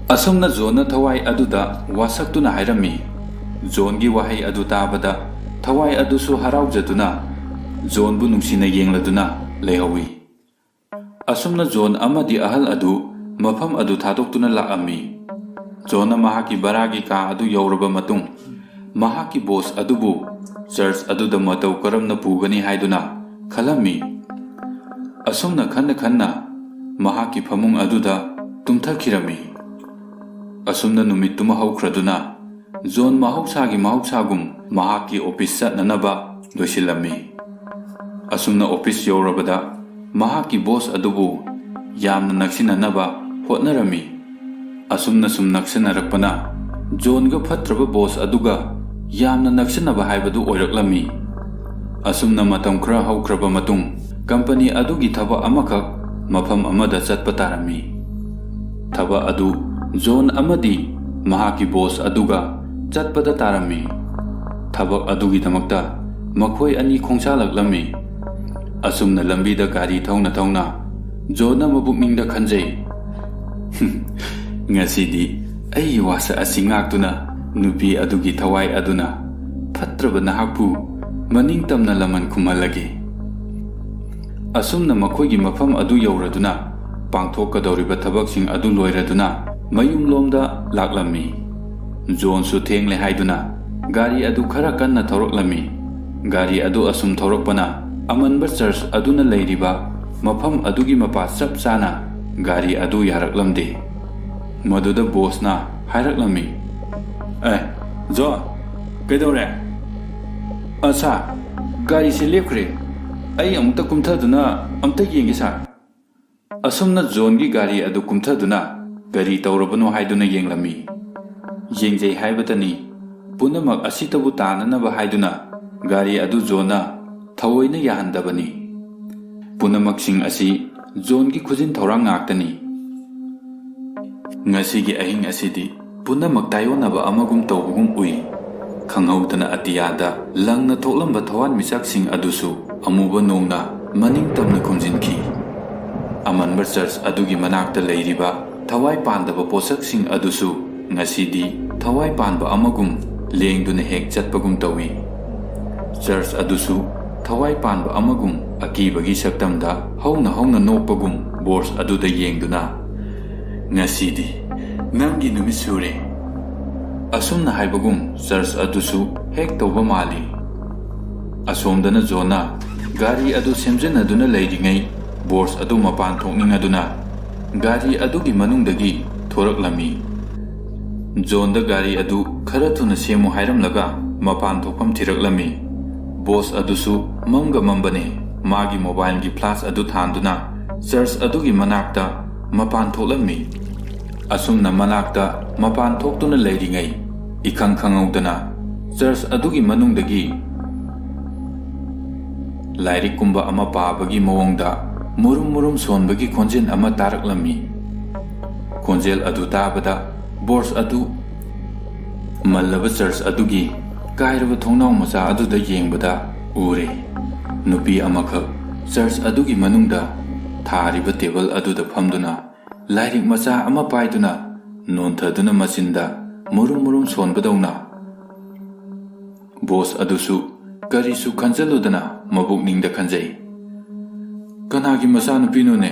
ꯑꯁꯨꯝꯅ ꯖꯣꯟꯅ ꯊꯋꯥꯏ ꯑꯗꯨꯗ ꯋꯥꯁꯛꯇꯨꯅ ꯍꯥꯏꯔꯝꯃꯤ꯫ ꯖꯣꯟꯒꯤ ꯋꯥꯍꯩ ꯑꯗꯨ ꯇꯥꯕꯗ ꯊꯋꯥꯏ ꯑꯗꯨꯁꯨ ꯍꯔꯥꯎꯖꯗꯨꯅ ꯖꯣꯟꯕꯨ ꯅꯨꯡꯁꯤꯅ ꯌꯦꯡꯂꯗꯨꯅ ꯂꯩꯍꯧꯏ꯫ ꯑꯁꯨꯝꯅ ꯖꯣꯟ ꯑꯃꯗꯤ ꯑꯍꯜ ꯑꯗꯨ ꯃꯐꯝ ꯑꯗꯨ ꯊꯥꯗꯣꯛꯇꯨꯅ ꯂꯥꯛꯑꯝꯃꯤ꯫ ꯖꯣꯟꯅ ꯃꯍꯥꯛꯀꯤ ꯚꯔꯥꯒꯤ ꯀꯥ ꯑꯗꯨ ꯌꯧꯔꯕ ꯃꯇꯨꯡ, ꯃꯍꯥꯛꯀꯤ ꯕꯣꯁ ꯑꯗꯨꯕꯨ ꯆꯔꯆ ꯑꯗꯨꯗ ꯃꯇꯧ ꯀꯔꯝꯅ ꯄꯨꯒꯅꯤ ꯍꯥꯏꯗꯨꯅ ꯈꯜꯂꯝꯃꯤ꯫ ꯑꯁꯨꯝꯅ ꯈꯟꯅ ꯈꯟꯅ ꯃꯍꯥꯛꯀꯤ ꯐꯃꯨꯡ ꯑꯗꯨꯗ ꯇꯨꯝꯊꯈꯤꯔꯝꯃꯤ꯫ ꯑꯁꯨꯝꯅ ꯅꯨꯃꯤꯠꯇꯨꯃ ꯍꯧꯈ꯭ꯔꯗꯨꯅ ꯖꯣꯟ ꯃꯍꯧꯁꯥꯒꯤ ꯃꯍꯧꯁꯥꯒꯨꯝ ꯃꯍꯥꯛꯀꯤ ꯑꯣꯐꯤꯁ ꯆꯠꯅꯅꯕ ꯂꯣꯏꯁꯤꯜꯂꯝꯃꯤ꯫ ꯑꯁꯨꯝꯅ ꯑꯣꯐꯤꯁ ꯌꯧꯔꯕꯗ ꯃꯍꯥꯛꯀꯤ ꯕꯣꯁ ꯑꯗꯨꯕꯨ ꯌꯥꯝꯅ ꯅꯛꯁꯤꯟꯅꯅꯕ ꯍꯣꯠꯅꯔꯝꯃꯤ꯫ ꯑꯁꯨꯝꯅ ꯁꯨꯝ ꯅꯛꯁꯤꯟꯅꯔꯛꯄꯅ ꯖꯣꯟꯒ ꯐꯠꯇ꯭ꯔꯕ ꯕꯣꯁ ꯑꯗꯨꯒ ꯌꯥꯝꯅ ꯅꯛꯁꯤꯟꯅꯕ ꯍꯥꯏꯕꯗꯨ ꯑꯣꯏꯔꯛꯂꯝꯃꯤ꯫ ꯑꯁꯨꯝꯅ ꯃꯇꯝ ꯈꯔ ꯍꯧꯈ꯭ꯔꯕ ꯃꯇꯨꯡ, ꯀꯝꯄꯅꯤ ꯑꯗꯨꯒꯤ ꯊꯕꯛ ꯑꯃꯈꯛ ꯃꯐꯝ ꯑꯃꯗ ꯆꯠꯄ ꯇꯥꯔꯝꯃꯤ꯫ ꯊꯕꯛ ꯑꯗꯨ ꯖꯣꯟ ꯑꯃꯗꯤ ꯃꯍꯥꯛꯀꯤ ꯕꯣꯁ ꯑꯗꯨꯒ ꯆꯠꯄꯗ ꯇꯥꯔꯝꯃꯤ꯫ ꯊꯕꯛ ꯑꯗꯨꯒꯤꯗꯃꯛꯇ ꯃꯈꯣꯏ ꯑꯅꯤ ꯈꯣꯡꯁꯥꯜꯂꯛꯂꯝꯃꯤ꯫ ꯑꯁꯨꯝꯅ ꯂꯝꯕꯤꯗ ꯒꯥꯔꯤ ꯊꯧꯅ ꯊꯧꯅ ꯖꯣꯟꯅ ꯃꯕꯨꯛꯅꯤꯡꯗ ꯈꯟꯖꯩ꯫ "ꯉꯁꯤꯗꯤ ꯑꯩꯒꯤ ꯋꯥꯁꯛ ꯑꯁꯤ ꯉꯥꯛꯇꯨꯅ ꯅꯨꯄꯤ ꯑꯗꯨꯒꯤ ꯊꯋꯥꯏ ꯑꯗꯨꯅ ꯐꯠꯇ꯭ꯔꯕ ꯅꯍꯥꯛꯄꯨ ꯃꯅꯤꯡ ꯇꯝꯅ ꯂꯃꯟ ꯈꯨꯝꯍꯜꯂꯒꯦ"꯫ ꯑꯁꯨꯝꯅ ꯃꯈꯣꯏꯒꯤ ꯃꯐꯝ ꯑꯗꯨ ꯌꯧꯔꯗꯨꯅ ꯄꯥꯡꯊꯣꯛꯀꯗꯧꯔꯤꯕ ꯊꯕꯛꯁꯤꯡ ꯑꯗꯨ ꯂꯣꯏꯔꯗꯨꯅ ꯃꯌꯨꯝꯂꯣꯝꯗ ꯂꯥꯛꯂꯝꯃꯤ꯫ ꯖꯣꯟꯁꯨ ꯊꯦꯡꯂꯦ ꯍꯥꯏꯗꯨꯅ ꯒꯥꯔꯤ ꯑꯗꯨ ꯈꯔ ꯀꯟꯅ ꯊꯧꯔꯛꯂꯝꯃꯤ꯫ ꯒꯥꯔꯤ ꯑꯗꯨ ꯑꯁꯨꯝ ꯊꯧꯔꯛꯄꯅ ꯑꯃꯟꯕ ꯆꯔꯆ ꯑꯗꯨꯅ ꯂꯩꯔꯤꯕ ꯃꯐꯝ ꯑꯗꯨꯒꯤ ꯃꯄꯥ ꯆꯞ ꯆꯥꯅ ꯒꯥꯔꯤ ꯑꯗꯨ ꯌꯥꯔꯛꯂꯝꯗꯦ꯫ ꯃꯗꯨꯗ ꯕꯣꯁꯅ ꯍꯥꯏꯔꯛꯂꯝꯃꯤ, "ꯑꯦ, ꯖꯣꯟ, ꯀꯩꯗꯧꯔꯦ?" "ꯑ, ꯁꯥꯔ, ꯒꯥꯔꯤꯁꯦ ꯂꯦꯞꯈ꯭ꯔꯦ꯫ ꯑꯩ ꯑꯃꯨꯛꯇ ꯀꯨꯝꯊꯗꯨꯅ ꯑꯝꯇ ꯌꯦꯡꯒꯦ, ꯁꯥꯔ"꯫ ꯑꯁꯨꯝꯅ ꯖꯣꯟꯒꯤ ꯒꯥꯔꯤ ꯑꯗꯨ ꯀꯨꯝꯊꯗꯨꯅ ꯀꯔꯤ ꯇꯧꯔꯕꯅꯣ ꯍꯥꯏꯗꯨꯅ ꯌꯦꯡꯂꯝꯃꯤ꯫ ꯌꯦꯡꯖꯩ ꯍꯥꯏꯕꯇꯅꯤ, ꯄꯨꯝꯅꯃꯛ ꯑꯁꯤꯇꯕꯨ ꯇꯥꯅꯅꯕ ꯍꯥꯏꯗꯨꯅ ꯒꯥꯔꯤ ꯑꯗꯨ ꯖꯣꯟꯅ ꯊꯑꯣꯏꯅ ꯌꯥꯍꯟꯗꯕꯅꯤ꯫ ꯄꯨꯝꯅꯃꯛꯁꯤꯡ ꯑꯁꯤ ꯖꯣꯟꯒꯤ ꯈꯨꯖꯤꯟ ꯊꯧꯔꯥꯡ ꯉꯥꯛꯇꯅꯤ꯫ ꯉꯁꯤꯒꯤ ꯑꯍꯤꯡ ꯑꯁꯤꯗꯤ ꯄꯨꯝꯅꯃꯛ ꯇꯥꯏꯑꯣꯟꯅꯕ ꯑꯃꯒꯨꯝ ꯇꯧꯕꯒꯨꯝ ꯎꯏ꯫ ꯈꯪꯍꯧꯗꯅ ꯑꯇꯤꯌꯥꯗ ꯂꯪꯅ ꯊꯣꯛꯂꯝꯕ ꯊꯋꯥꯟꯃꯤꯆꯥꯛꯁꯤꯡ ꯑꯗꯨꯁꯨ ꯑꯃꯨꯕ ꯅꯣꯡꯅ ꯃꯅꯤꯡ ꯇꯝꯅ ꯈꯨꯝꯖꯤꯟꯈꯤ꯫ ꯑꯃꯟꯕ ꯆꯔꯆ ꯑꯗꯨꯒꯤ ꯃꯅꯥꯛꯇ ꯂꯩꯔꯤꯕ ꯊꯋꯥꯏ ꯄꯥꯟꯗꯕ ꯄꯣꯠꯁꯛꯁꯤꯡ ꯑꯗꯨꯁꯨ ꯉꯁꯤꯗꯤ ꯊꯋꯥꯏ ꯄꯥꯟꯕ ꯑꯃꯒꯨꯝ ꯂꯦꯡꯗꯨꯅ ꯍꯦꯛ ꯆꯠꯄꯒꯨꯝ ꯇꯧꯏ꯫ ꯆꯔꯆ ꯑꯗꯨꯁꯨ ꯊꯋꯥꯏ ꯄꯥꯟꯕ ꯑꯃꯒꯨꯝ ꯑꯀꯤꯕꯒꯤ ꯁꯛꯇꯝꯗ ꯍꯧꯅ ꯍꯧꯅ ꯅꯣꯛꯄꯒꯨꯝ ꯕꯣꯁ ꯑꯗꯨꯗ ꯌꯦꯡꯗꯨꯅ, "ꯉꯁꯤꯗꯤ ꯅꯪꯒꯤ ꯅꯨꯃꯤꯠ ꯁꯨꯔꯦ" ꯑꯁꯨꯝꯅ ꯍꯥꯏꯕꯒꯨꯝ ꯆꯔꯆ ꯑꯗꯨꯁꯨ ꯍꯦꯛ ꯇꯧꯕ ꯃꯥꯜꯂꯤ꯫ ꯑꯁꯣꯝꯗꯅ ꯖꯣꯟꯅ ꯒꯥꯔꯤ ꯑꯗꯨ ꯁꯦꯝꯖꯤꯟꯅꯗꯨꯅ ꯂꯩꯔꯤꯉꯩ ꯕꯣꯁ ꯑꯗꯨ ꯃꯄꯥꯟ ꯊꯣꯛꯅꯤꯡꯉꯗꯨꯅ ꯒꯥꯔꯤ ꯑꯗꯨꯒꯤ ꯃꯅꯨꯡꯗꯒꯤ ꯊꯣꯔꯛꯂꯝꯃꯤ꯫ ꯖꯣꯟꯗ ꯒꯥꯔꯤ ꯑꯗꯨ ꯈꯔ ꯊꯨꯅ ꯁꯦꯝꯃꯨ ꯍꯥꯏꯔꯝꯂꯒ ꯃꯄꯥꯟ ꯊꯣꯛꯐꯝ ꯊꯤꯔꯛꯂꯝꯃꯤ꯫ ꯕꯣꯁ ꯑꯗꯨꯁꯨ ꯃꯝꯒ ꯃꯝꯕꯅꯦ꯫ ꯃꯥꯒꯤ ꯃꯣꯕꯥꯏꯜꯒꯤ ꯐ꯭ꯂꯥꯁ ꯑꯗꯨ ꯊꯥꯟꯗꯨꯅ ꯆꯔꯆ ꯑꯗꯨꯒꯤ ꯃꯅꯥꯛꯇ ꯃꯄꯥꯟ ꯊꯣꯛꯂꯝꯃꯤ꯫ ꯑꯁꯨꯝꯅ ꯃꯅꯥꯛꯇ ꯃꯄꯥꯟ ꯊꯣꯛꯇꯨꯅ ꯂꯩꯔꯤꯉꯩ, ꯏꯈꯪ ꯈꯪꯍꯧꯗꯅ ꯆꯔꯆ ꯑꯗꯨꯒꯤ ꯃꯅꯨꯡꯗꯒꯤ ꯂꯥꯏꯔꯤꯛꯀꯨꯝꯕ ꯑꯃ ꯄꯥꯕꯒꯤ ꯃꯑꯣꯡꯗ ꯃꯨꯔꯨꯝ ꯃꯨꯔꯨꯝ ꯁꯣꯟꯕꯒꯤ ꯈꯣꯟꯖꯦꯜ ꯑꯃ ꯇꯥꯔꯛꯂꯝꯃꯤ꯫ ꯈꯣꯟꯖꯦꯜ ꯑꯗꯨ ꯇꯥꯕꯗ ꯕꯣꯁ ꯑꯗꯨ ꯃꯜꯂꯕ ꯆꯔꯆ ꯑꯗꯨꯒꯤ ꯀꯥꯏꯔꯕ ꯊꯣꯡꯅꯥꯎ ꯃꯆꯥ ꯑꯗꯨꯗ ꯌꯦꯡꯕꯗ ꯎꯔꯦ꯫ ꯅꯨꯄꯤ ꯑꯃꯈꯛ ꯆꯔꯆ ꯑꯗꯨꯒꯤ ꯃꯅꯨꯡꯗ ꯊꯥꯔꯤꯕ ꯇꯦꯕꯜ ꯑꯗꯨꯗ ꯐꯝꯗꯨꯅ ꯂꯥꯏꯔꯤꯛ ꯃꯆꯥ ꯑꯃ ꯄꯥꯏꯗꯨꯅ ꯅꯣꯟꯊꯗꯨꯅ ꯃꯆꯤꯟꯗ ꯃꯨꯔꯨꯝ ꯃꯨꯔꯨꯝ ꯁꯣꯟꯕꯗꯧꯅ꯫ ꯕꯣꯁ ꯑꯗꯨꯁꯨ ꯀꯔꯤꯁꯨ ꯈꯟꯖꯜꯂꯨꯗꯅ ꯃꯕꯨꯛꯅꯤꯡꯗ ꯈꯟꯖꯩ, "ꯀꯅꯥꯒꯤ ꯃꯆꯥꯅꯨꯄꯤꯅꯣꯅꯦ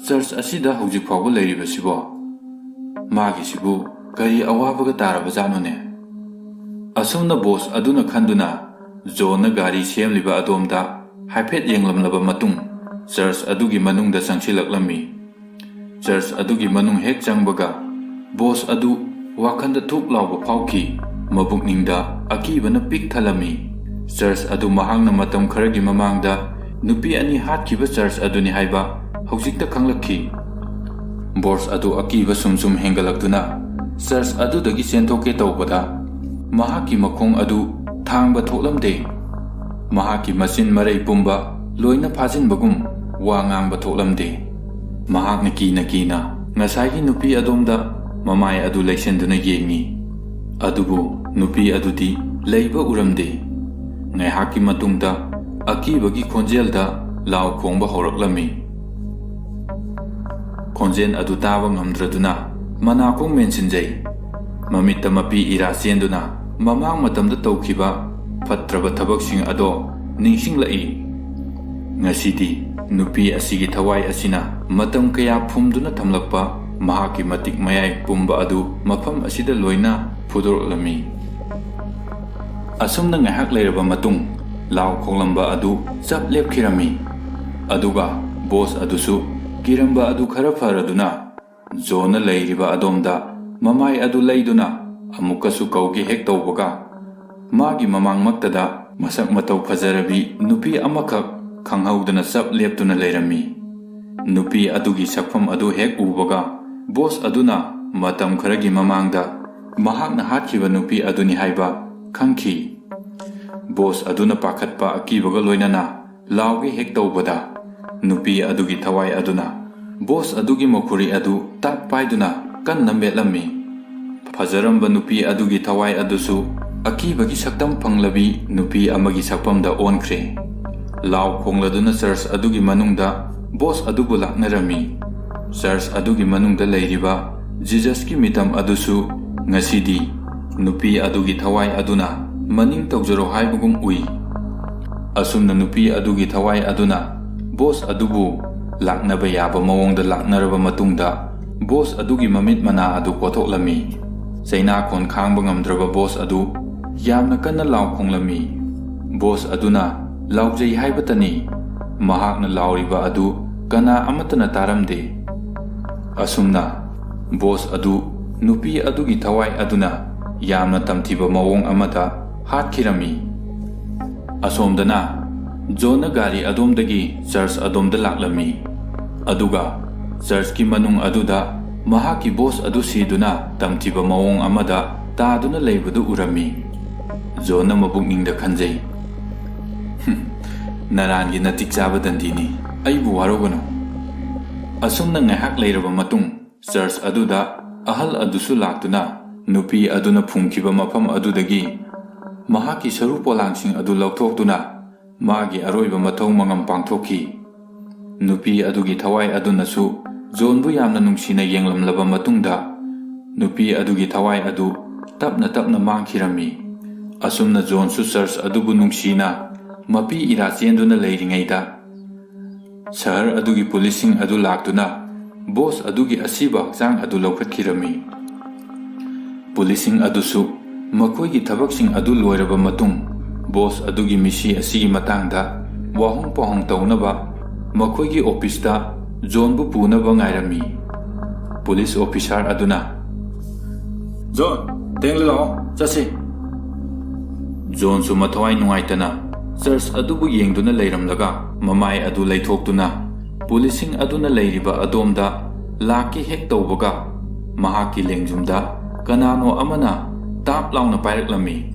ꯆꯔꯆ ꯑꯁꯤꯗ ꯍꯧꯖꯤꯛ ꯐꯥꯎꯕ ꯂꯩꯔꯤꯕꯁꯤꯕꯣ? ꯃꯥꯒꯤꯁꯤꯕꯨ ꯀꯔꯤ ꯑꯋꯥꯕꯒ ꯇꯥꯔꯕꯖꯥꯠꯅꯣꯅꯦ?" ꯑꯁꯨꯝꯅ ꯕꯣꯁ ꯑꯗꯨꯅ ꯈꯟꯗꯨꯅ ꯖꯣꯟꯅ ꯒꯥꯔꯤ ꯁꯦꯝꯂꯤꯕ ꯑꯗꯣꯝꯗ ꯍꯥꯏꯐꯦꯠ ꯌꯦꯡꯂꯝꯂꯕ ꯃꯇꯨꯡ ꯆꯔꯆ ꯑꯗꯨꯒꯤ ꯃꯅꯨꯡꯗ ꯆꯪꯁꯤꯜꯂꯛꯂꯝꯃꯤ꯫ ꯆꯔꯆ ꯑꯗꯨꯒꯤ ꯃꯅꯨꯡ ꯍꯦꯛ ꯆꯪꯕꯒ ꯕꯣꯁ ꯑꯗꯨ ꯋꯥꯈꯟꯗ ꯊꯨꯛ ꯂꯥꯎꯕ ꯐꯥꯎꯈꯤ꯫ ꯃꯕꯨꯛꯅꯤꯡꯗ ꯑꯀꯤꯕꯅ ꯄꯤꯛ ꯊꯜꯂꯝꯃꯤ꯫ ꯆꯔꯆ ꯑꯗꯨ ꯃꯍꯥꯛꯅ ꯃꯇꯝ ꯈꯔꯒꯤ ꯃꯃꯥꯡꯗ ꯅꯨꯄꯤ ꯑꯅꯤ ꯍꯥꯠꯈꯤꯕ ꯆꯔꯆ ꯑꯗꯨꯅꯤ ꯍꯥꯏꯕ ꯍꯧꯖꯤꯛꯇ ꯈꯪꯂꯛꯈꯤ꯫ ꯕꯣꯁ ꯑꯗꯨ ꯑꯀꯤꯕ ꯁꯨꯝ ꯁꯨꯝ ꯍꯦꯟꯒꯠꯂꯛꯇꯨꯅ ꯆꯔꯆ ꯑꯗꯨꯗꯒꯤ ꯆꯦꯟꯊꯣꯛꯀꯦ ꯇꯧꯕꯗ ꯃꯍꯥꯛꯀꯤ ꯃꯈꯣꯡ ꯑꯗꯨ ꯊꯥꯡꯕ ꯊꯣꯛꯂꯝꯗꯦ꯫ ꯃꯍꯥꯛꯀꯤ ꯃꯆꯤꯟ ꯃꯔꯩ ꯄꯨꯝꯕ ꯂꯣꯏꯅ ꯐꯥꯖꯤꯟꯕꯒꯨꯝ ꯋꯥ ꯉꯥꯡꯕ ꯊꯣꯛꯂꯝꯗꯦ꯫ ꯃꯍꯥꯛꯅ ꯀꯤꯅ ꯀꯤꯅ ꯉꯁꯥꯏꯒꯤ ꯅꯨꯄꯤ ꯑꯗꯣꯝꯗ ꯃꯃꯥꯏ ꯑꯗꯨ ꯂꯩꯁꯤꯟꯗꯨꯅ ꯌꯦꯡꯉꯤ꯫ ꯑꯗꯨꯕꯨ ꯅꯨꯄꯤ ꯑꯗꯨꯗꯤ ꯂꯩꯕ ꯎꯔꯝꯗꯦ꯫ ꯉꯥꯏꯍꯥꯛꯀꯤ ꯃꯇꯨꯡꯗ ꯑꯀꯤꯕꯒꯤ ꯈꯣꯟꯖꯦꯜꯗ ꯂꯥꯎ ꯈꯣꯡꯕ ꯍꯧꯔꯛꯂꯝꯃꯤ꯫ ꯈꯣꯟꯖꯦꯜ ꯑꯗꯨ ꯇꯥꯕ ꯉꯝꯗ꯭ꯔꯗꯨꯅ ꯃꯅꯥꯀꯣꯡ ꯃꯦꯟꯁꯤꯟꯖꯩ꯫ ꯃꯃꯤꯠꯇ ꯃꯄꯤ ꯏꯔꯥ ꯆꯦꯟꯗꯨꯅ ꯃꯃꯥꯡ ꯃꯇꯝꯗ ꯇꯧꯈꯤꯕ ꯐꯠꯇ꯭ꯔꯕ ꯊꯕꯛꯁꯤꯡ ꯑꯗꯣ ꯅꯤꯡꯁꯤꯡꯂꯛꯏ꯫ ꯉꯁꯤꯗꯤ ꯅꯨꯄꯤ ꯑꯁꯤꯒꯤ ꯊꯋꯥꯏ ꯑꯁꯤꯅ ꯃꯇꯝ ꯀꯌꯥ ꯐꯨꯝꯗꯨꯅ ꯊꯝꯂꯛꯄ ꯃꯍꯥꯛꯀꯤ ꯃꯇꯤꯛ ꯃꯌꯥꯏ ꯄꯨꯝꯕ ꯑꯗꯨ ꯃꯐꯝ ꯑꯁꯤꯗ ꯂꯣꯏꯅ ꯐꯨꯗꯣꯔꯛꯂꯝꯃꯤ꯫ ꯑꯁꯨꯝꯅ ꯉꯥꯏꯍꯥꯛ ꯂꯩꯔꯕ ꯃꯇꯨꯡ ꯂꯥꯎ ꯈꯣꯡꯂꯝꯕ ꯑꯗꯨ ꯆꯞ ꯂꯦꯞꯈꯤꯔꯝꯃꯤ꯫ ꯑꯗꯨꯒ ꯕꯣꯁ ꯑꯗꯨꯁꯨ ꯀꯤꯔꯝꯕ ꯑꯗꯨ ꯈꯔ ꯐꯔꯗꯨꯅ ꯖꯣꯟꯅ ꯂꯩꯔꯤꯕ ꯑꯗꯣꯝꯗ ꯃꯃꯥꯏ ꯑꯗꯨ ꯂꯩꯗꯨꯅ ꯑꯃꯨꯛꯀꯁꯨ ꯀꯧꯒꯦ ꯍꯦꯛ ꯇꯧꯕꯒ, ꯃꯥꯒꯤ ꯃꯃꯥꯡꯃꯛꯇꯗ ꯃꯁꯛ ꯃꯇꯧ ꯐꯖꯔꯕꯤ ꯅꯨꯄꯤ ꯑꯃꯈꯛ ꯈꯪꯍꯧꯗꯅ ꯆꯞ ꯂꯦꯞꯇꯨꯅ ꯂꯩꯔꯝꯃꯤ꯫ ꯅꯨꯄꯤ ꯑꯗꯨꯒꯤ ꯁꯛꯐꯝ ꯑꯗꯨ ꯍꯦꯛ ꯎꯕꯒ, ꯕꯣꯁ ꯑꯗꯨꯅ ꯃꯇꯝ ꯈꯔꯒꯤ ꯃꯃꯥꯡꯗ ꯃꯍꯥꯛꯅ ꯍꯥꯠꯈꯤꯕ ꯅꯨꯄꯤ ꯑꯗꯨꯅꯤ ꯍꯥꯏꯕ ꯈꯪꯈꯤ꯫ ꯕꯣꯁ ꯑꯗꯨꯅ ꯄꯥꯈꯠꯄ ꯑꯀꯤꯕꯒ ꯂꯣꯏꯅꯅ ꯂꯥꯎꯒꯦ ꯍꯦꯛ ꯇꯧꯕꯗ, ꯅꯨꯄꯤ ꯑꯗꯨꯒꯤ ꯊꯋꯥꯏ ꯑꯗꯨꯅ ꯕꯣꯁ ꯑꯗꯨꯒꯤ ꯃꯈꯨꯔꯤ ꯑꯗꯨ ꯇꯥꯛ ꯄꯥꯏꯗꯨꯅ ꯀꯟꯅ ꯃꯦꯠꯂꯝꯃꯤ꯫ ꯐꯖꯔꯝꯕ ꯅꯨꯄꯤ ꯑꯗꯨꯒꯤ ꯊꯋꯥꯏ ꯑꯗꯨꯁꯨ ꯑꯀꯤꯕꯒꯤ ꯁꯛꯇꯝ ꯐꯪꯂꯕꯤ ꯅꯨꯄꯤ ꯑꯃꯒꯤ ꯁꯛꯐꯝꯗ ꯑꯣꯟꯈ꯭ꯔꯦ꯫ ꯂꯥꯎ ꯈꯣꯡꯂꯗꯨꯅ ꯆꯔꯆ ꯑꯗꯨꯒꯤ ꯃꯅꯨꯡꯗ ꯕꯣꯁ ꯑꯗꯨꯕꯨ ꯂꯥꯛꯅꯔꯝꯃꯤ꯫ ꯆꯔꯆ ꯑꯗꯨꯒꯤ ꯃꯅꯨꯡꯗ ꯂꯩꯔꯤꯕ ꯖꯤꯖꯁꯀꯤ ꯃꯤꯇꯝ ꯑꯗꯨꯁꯨ ꯉꯁꯤꯗꯤ ꯅꯨꯄꯤ ꯑꯗꯨꯒꯤ ꯊꯋꯥꯏ ꯑꯗꯨꯅ ꯃꯅꯤꯡ ꯇꯧꯖꯔꯣ ꯍꯥꯏꯕꯒꯨꯝ ꯎꯏ꯫ ꯑꯁꯨꯝꯅ ꯅꯨꯄꯤ ꯑꯗꯨꯒꯤ ꯊꯋꯥꯏ ꯑꯗꯨꯅ ꯕꯣꯁ ꯑꯗꯨꯕꯨ ꯂꯥꯛꯅꯕ ꯌꯥꯕ ꯃꯑꯣꯡꯗ ꯂꯥꯛꯅꯔꯕ ꯃꯇꯨꯡꯗ, ꯕꯣꯁ ꯑꯗꯨꯒꯤ ꯃꯃꯤꯠ ꯃꯅꯥ ꯑꯗꯨ ꯀꯣꯊꯣꯛꯂꯝꯃꯤ꯫ ꯆꯩꯅꯥꯈꯣꯟ ꯈꯥꯡꯕ ꯉꯝꯗ꯭ꯔꯕ ꯕꯣꯁ ꯑꯗꯨ ꯌꯥꯝꯅ ꯀꯟꯅ ꯂꯥꯎ ꯈꯣꯡꯂꯝꯃꯤ꯫ ꯕꯣꯁ ꯑꯗꯨꯅ ꯂꯥꯎꯖꯩ ꯍꯥꯏꯕꯇꯅꯤ, ꯃꯍꯥꯛꯅ ꯂꯥꯎꯔꯤꯕ ꯑꯗꯨ ꯀꯅꯥ ꯑꯃꯠꯇꯅ ꯇꯥꯔꯝꯗꯦ꯫ ꯑꯁꯨꯝꯅ ꯕꯣꯁ ꯑꯗꯨ ꯅꯨꯄꯤ ꯑꯗꯨꯒꯤ ꯊꯋꯥꯏ ꯑꯗꯨꯅ ꯌꯥꯝꯅ ꯇꯝꯊꯤꯕ ꯃꯑꯣꯡ ꯑꯃꯗ ꯍꯥꯠꯈꯤꯔꯝꯃꯤ꯫ ꯑꯁꯣꯝꯗꯅ ꯖꯣꯟꯅ ꯒꯥꯔꯤ ꯑꯗꯣꯝꯗꯒꯤ ꯆꯔꯆ ꯑꯗꯣꯝꯗ ꯂꯥꯛꯂꯝꯃꯤ, ꯑꯗꯨꯒ ꯆꯔꯆꯀꯤ ꯃꯅꯨꯡ ꯑꯗꯨꯗ ꯃꯍꯥꯛꯀꯤ ꯕꯣꯁ ꯑꯗꯨ ꯁꯤꯗꯨꯅ ꯇꯝꯊꯤꯕ ꯃꯑꯣꯡ ꯑꯃꯗ ꯇꯥꯗꯨꯅ ꯂꯩꯕꯗꯨ ꯎꯔꯝꯃꯤ꯫ ꯖꯣꯟꯅ ꯃꯕꯨꯛꯅꯤꯡꯗ ꯈꯟꯖꯩ, "ꯍꯨꯝ, ꯅꯔꯥꯟꯒꯤ ꯅꯇꯤꯛ ꯆꯥꯕ ꯗꯟꯗꯤꯅꯤ, ꯑꯩꯕꯨ ꯋꯥꯔꯧꯒꯅꯨ"꯫ ꯑꯁꯨꯝꯅ ꯉꯥꯏꯍꯥꯛ ꯂꯩꯔꯕ ꯃꯇꯨꯡ, ꯆꯔꯆ ꯑꯗꯨꯗ ꯑꯍꯜ ꯑꯗꯨꯁꯨ ꯂꯥꯛꯇꯨꯅ ꯅꯨꯄꯤ ꯑꯗꯨꯅ ꯐꯨꯝꯈꯤꯕ ꯃꯐꯝ ꯑꯗꯨꯗꯒꯤ ꯃꯍꯥꯛꯀꯤ ꯁꯔꯨ ꯄꯣꯂꯥꯡꯁꯤꯡ ꯑꯗꯨ ꯂꯧꯊꯣꯛꯇꯨꯅ ꯃꯥꯒꯤ ꯑꯔꯣꯏꯕ ꯃꯊꯧ ꯃꯉꯝ ꯄꯥꯡꯊꯣꯛꯈꯤ꯫ ꯅꯨꯄꯤ ꯑꯗꯨꯒꯤ ꯊꯋꯥꯏ ꯑꯗꯨꯅꯁꯨ ꯖꯣꯟꯕꯨ ꯌꯥꯝꯅ ꯅꯨꯡꯁꯤꯅ ꯌꯦꯡꯂꯝꯂꯕ ꯃꯇꯨꯡꯗ, ꯅꯨꯄꯤ ꯑꯗꯨꯒꯤ ꯊꯋꯥꯏ ꯑꯗꯨ ꯇꯞꯅ ꯇꯞꯅ ꯃꯥꯡꯈꯤꯔꯝꯃꯤ꯫ ꯑꯁꯨꯝꯅ ꯖꯣꯟꯁꯨ ꯆꯔꯆ ꯑꯗꯨꯕꯨ ꯅꯨꯡꯁꯤꯅ ꯃꯄꯤ ꯏꯔꯥ ꯆꯦꯟꯗꯨꯅ ꯂꯩꯔꯤꯉꯩꯗ, ꯁꯍꯔ ꯑꯗꯨꯒꯤ ꯄꯨꯂꯤꯁꯁꯤꯡ ꯑꯗꯨ ꯂꯥꯛꯇꯨꯅ ꯕꯣꯁ ꯑꯗꯨꯒꯤ ꯑꯁꯤꯕ ꯍꯛꯆꯥꯡ ꯑꯗꯨ ꯂꯧꯈꯠꯈꯤꯔꯝꯃꯤ꯫ ꯄꯨꯂꯤꯁꯁꯤꯡ ꯑꯗꯨꯁꯨ ꯃꯈꯣꯏꯒꯤ ꯊꯕꯛꯁꯤꯡ ꯑꯗꯨ ꯂꯣꯏꯔꯕ ꯃꯇꯨꯡ, ꯕꯣꯁ ꯑꯗꯨꯒꯤ ꯃꯤꯁꯤ ꯑꯁꯤꯒꯤ ꯃꯇꯥꯡꯗ ꯋꯥꯍꯪ ꯄꯥꯎꯍꯪ ꯇꯧꯅꯕ ꯃꯈꯣꯏꯒꯤ ꯑꯣꯐꯤꯁꯇ ꯖꯣꯟꯕꯨ ꯄꯨꯅꯕ ꯉꯥꯏꯔꯝꯃꯤ꯫ ꯄꯨꯂꯤꯁ ꯑꯣꯐꯤꯁꯥꯔ ꯑꯗꯨꯅ, "ꯖꯣꯟ, ꯊꯦꯡꯂꯦ, ꯂꯥꯛꯑꯣ, ꯆꯠꯁꯤ"꯫ ꯖꯣꯟꯁꯨ ꯃꯊꯋꯥꯏ ꯅꯨꯡꯉꯥꯏꯇꯅ ꯆꯔꯆ ꯑꯗꯨꯕꯨ ꯌꯦꯡꯗꯨꯅ ꯂꯩꯔꯝꯂꯒ, ꯃꯃꯥꯏ ꯑꯗꯨ ꯂꯩꯊꯣꯛꯇꯨꯅ ꯄꯨꯂꯤꯁꯁꯤꯡ ꯑꯗꯨꯅ ꯂꯩꯔꯤꯕ ꯑꯗꯣꯝꯗ ꯂꯥꯛꯀꯦ ꯍꯦꯛ ꯇꯧꯕꯒ, ꯃꯍꯥꯛꯀꯤ ꯂꯦꯡꯖꯨꯝꯗ ꯀꯅꯥꯅꯣ ꯑꯃꯅ ꯇꯥꯞ ꯂꯥꯎꯅ ꯄꯥꯏꯔꯛꯂꯝꯃꯤ꯫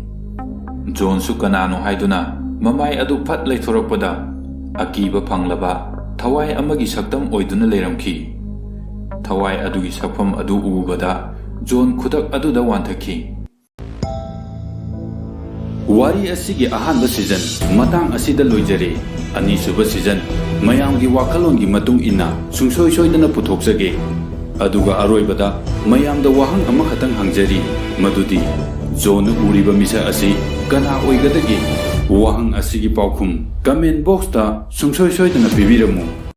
ꯖꯣꯟꯁꯨ ꯀꯅꯥꯅꯣ ꯍꯥꯏꯗꯨꯅ ꯃꯃꯥꯏ ꯑꯗꯨ ꯐꯠ ꯂꯩꯊꯣꯔꯛꯄꯗ, ꯑꯀꯤꯕ ꯐꯪꯂꯕ ꯊꯋꯥꯏ ꯑꯃꯒꯤ ꯁꯛꯇꯝ ꯑꯣꯏꯗꯨꯅ ꯂꯩꯔꯝꯈꯤ꯫ ꯊꯋꯥꯏ ꯑꯗꯨꯒꯤ ꯁꯛꯐꯝ ꯑꯗꯨ ꯎꯕꯗ ꯖꯣꯟ ꯈꯨꯗꯛ ꯑꯗꯨꯗ ꯋꯥꯟꯊꯈꯤ꯫ ꯋꯥꯔꯤ ꯑꯁꯤꯒꯤ ꯑꯍꯥꯟꯕ ꯁꯤꯖꯟ ꯃꯇꯥꯡ ꯑꯁꯤꯗ ꯂꯣꯏꯖꯔꯦ꯫ ꯑꯅꯤꯁꯨꯕ season ꯃꯌꯥꯝꯒꯤ ꯋꯥꯈꯜꯂꯣꯟꯒꯤ ꯃꯇꯨꯡ ꯏꯟꯅ ꯁꯨꯡꯁꯣꯏ ꯁꯣꯏꯗꯅ ꯄꯨꯊꯣꯛꯆꯒꯦ꯫ ꯑꯗꯨꯒ ꯑꯔꯣꯏꯕꯗ ꯃꯌꯥꯝꯗ ꯋꯥꯍꯪ ꯑꯃꯈꯛꯇꯪ ꯍꯪꯖꯔꯤ, ꯃꯗꯨꯗꯤ ꯖꯣꯟꯅ ꯎꯔꯤꯕ ꯃꯤꯁꯛ ꯑꯁꯤ ꯀꯅꯥ ꯑꯣꯏꯒꯗꯒꯦ? ꯋꯥꯍꯪ ꯑꯁꯤꯒꯤ ꯄꯥꯎꯈꯨꯝ comment box ꯇ ꯁꯨꯡꯁꯣꯏ ꯁꯣꯏꯗꯅ ꯄꯤꯕꯤꯔꯝꯃꯨ꯫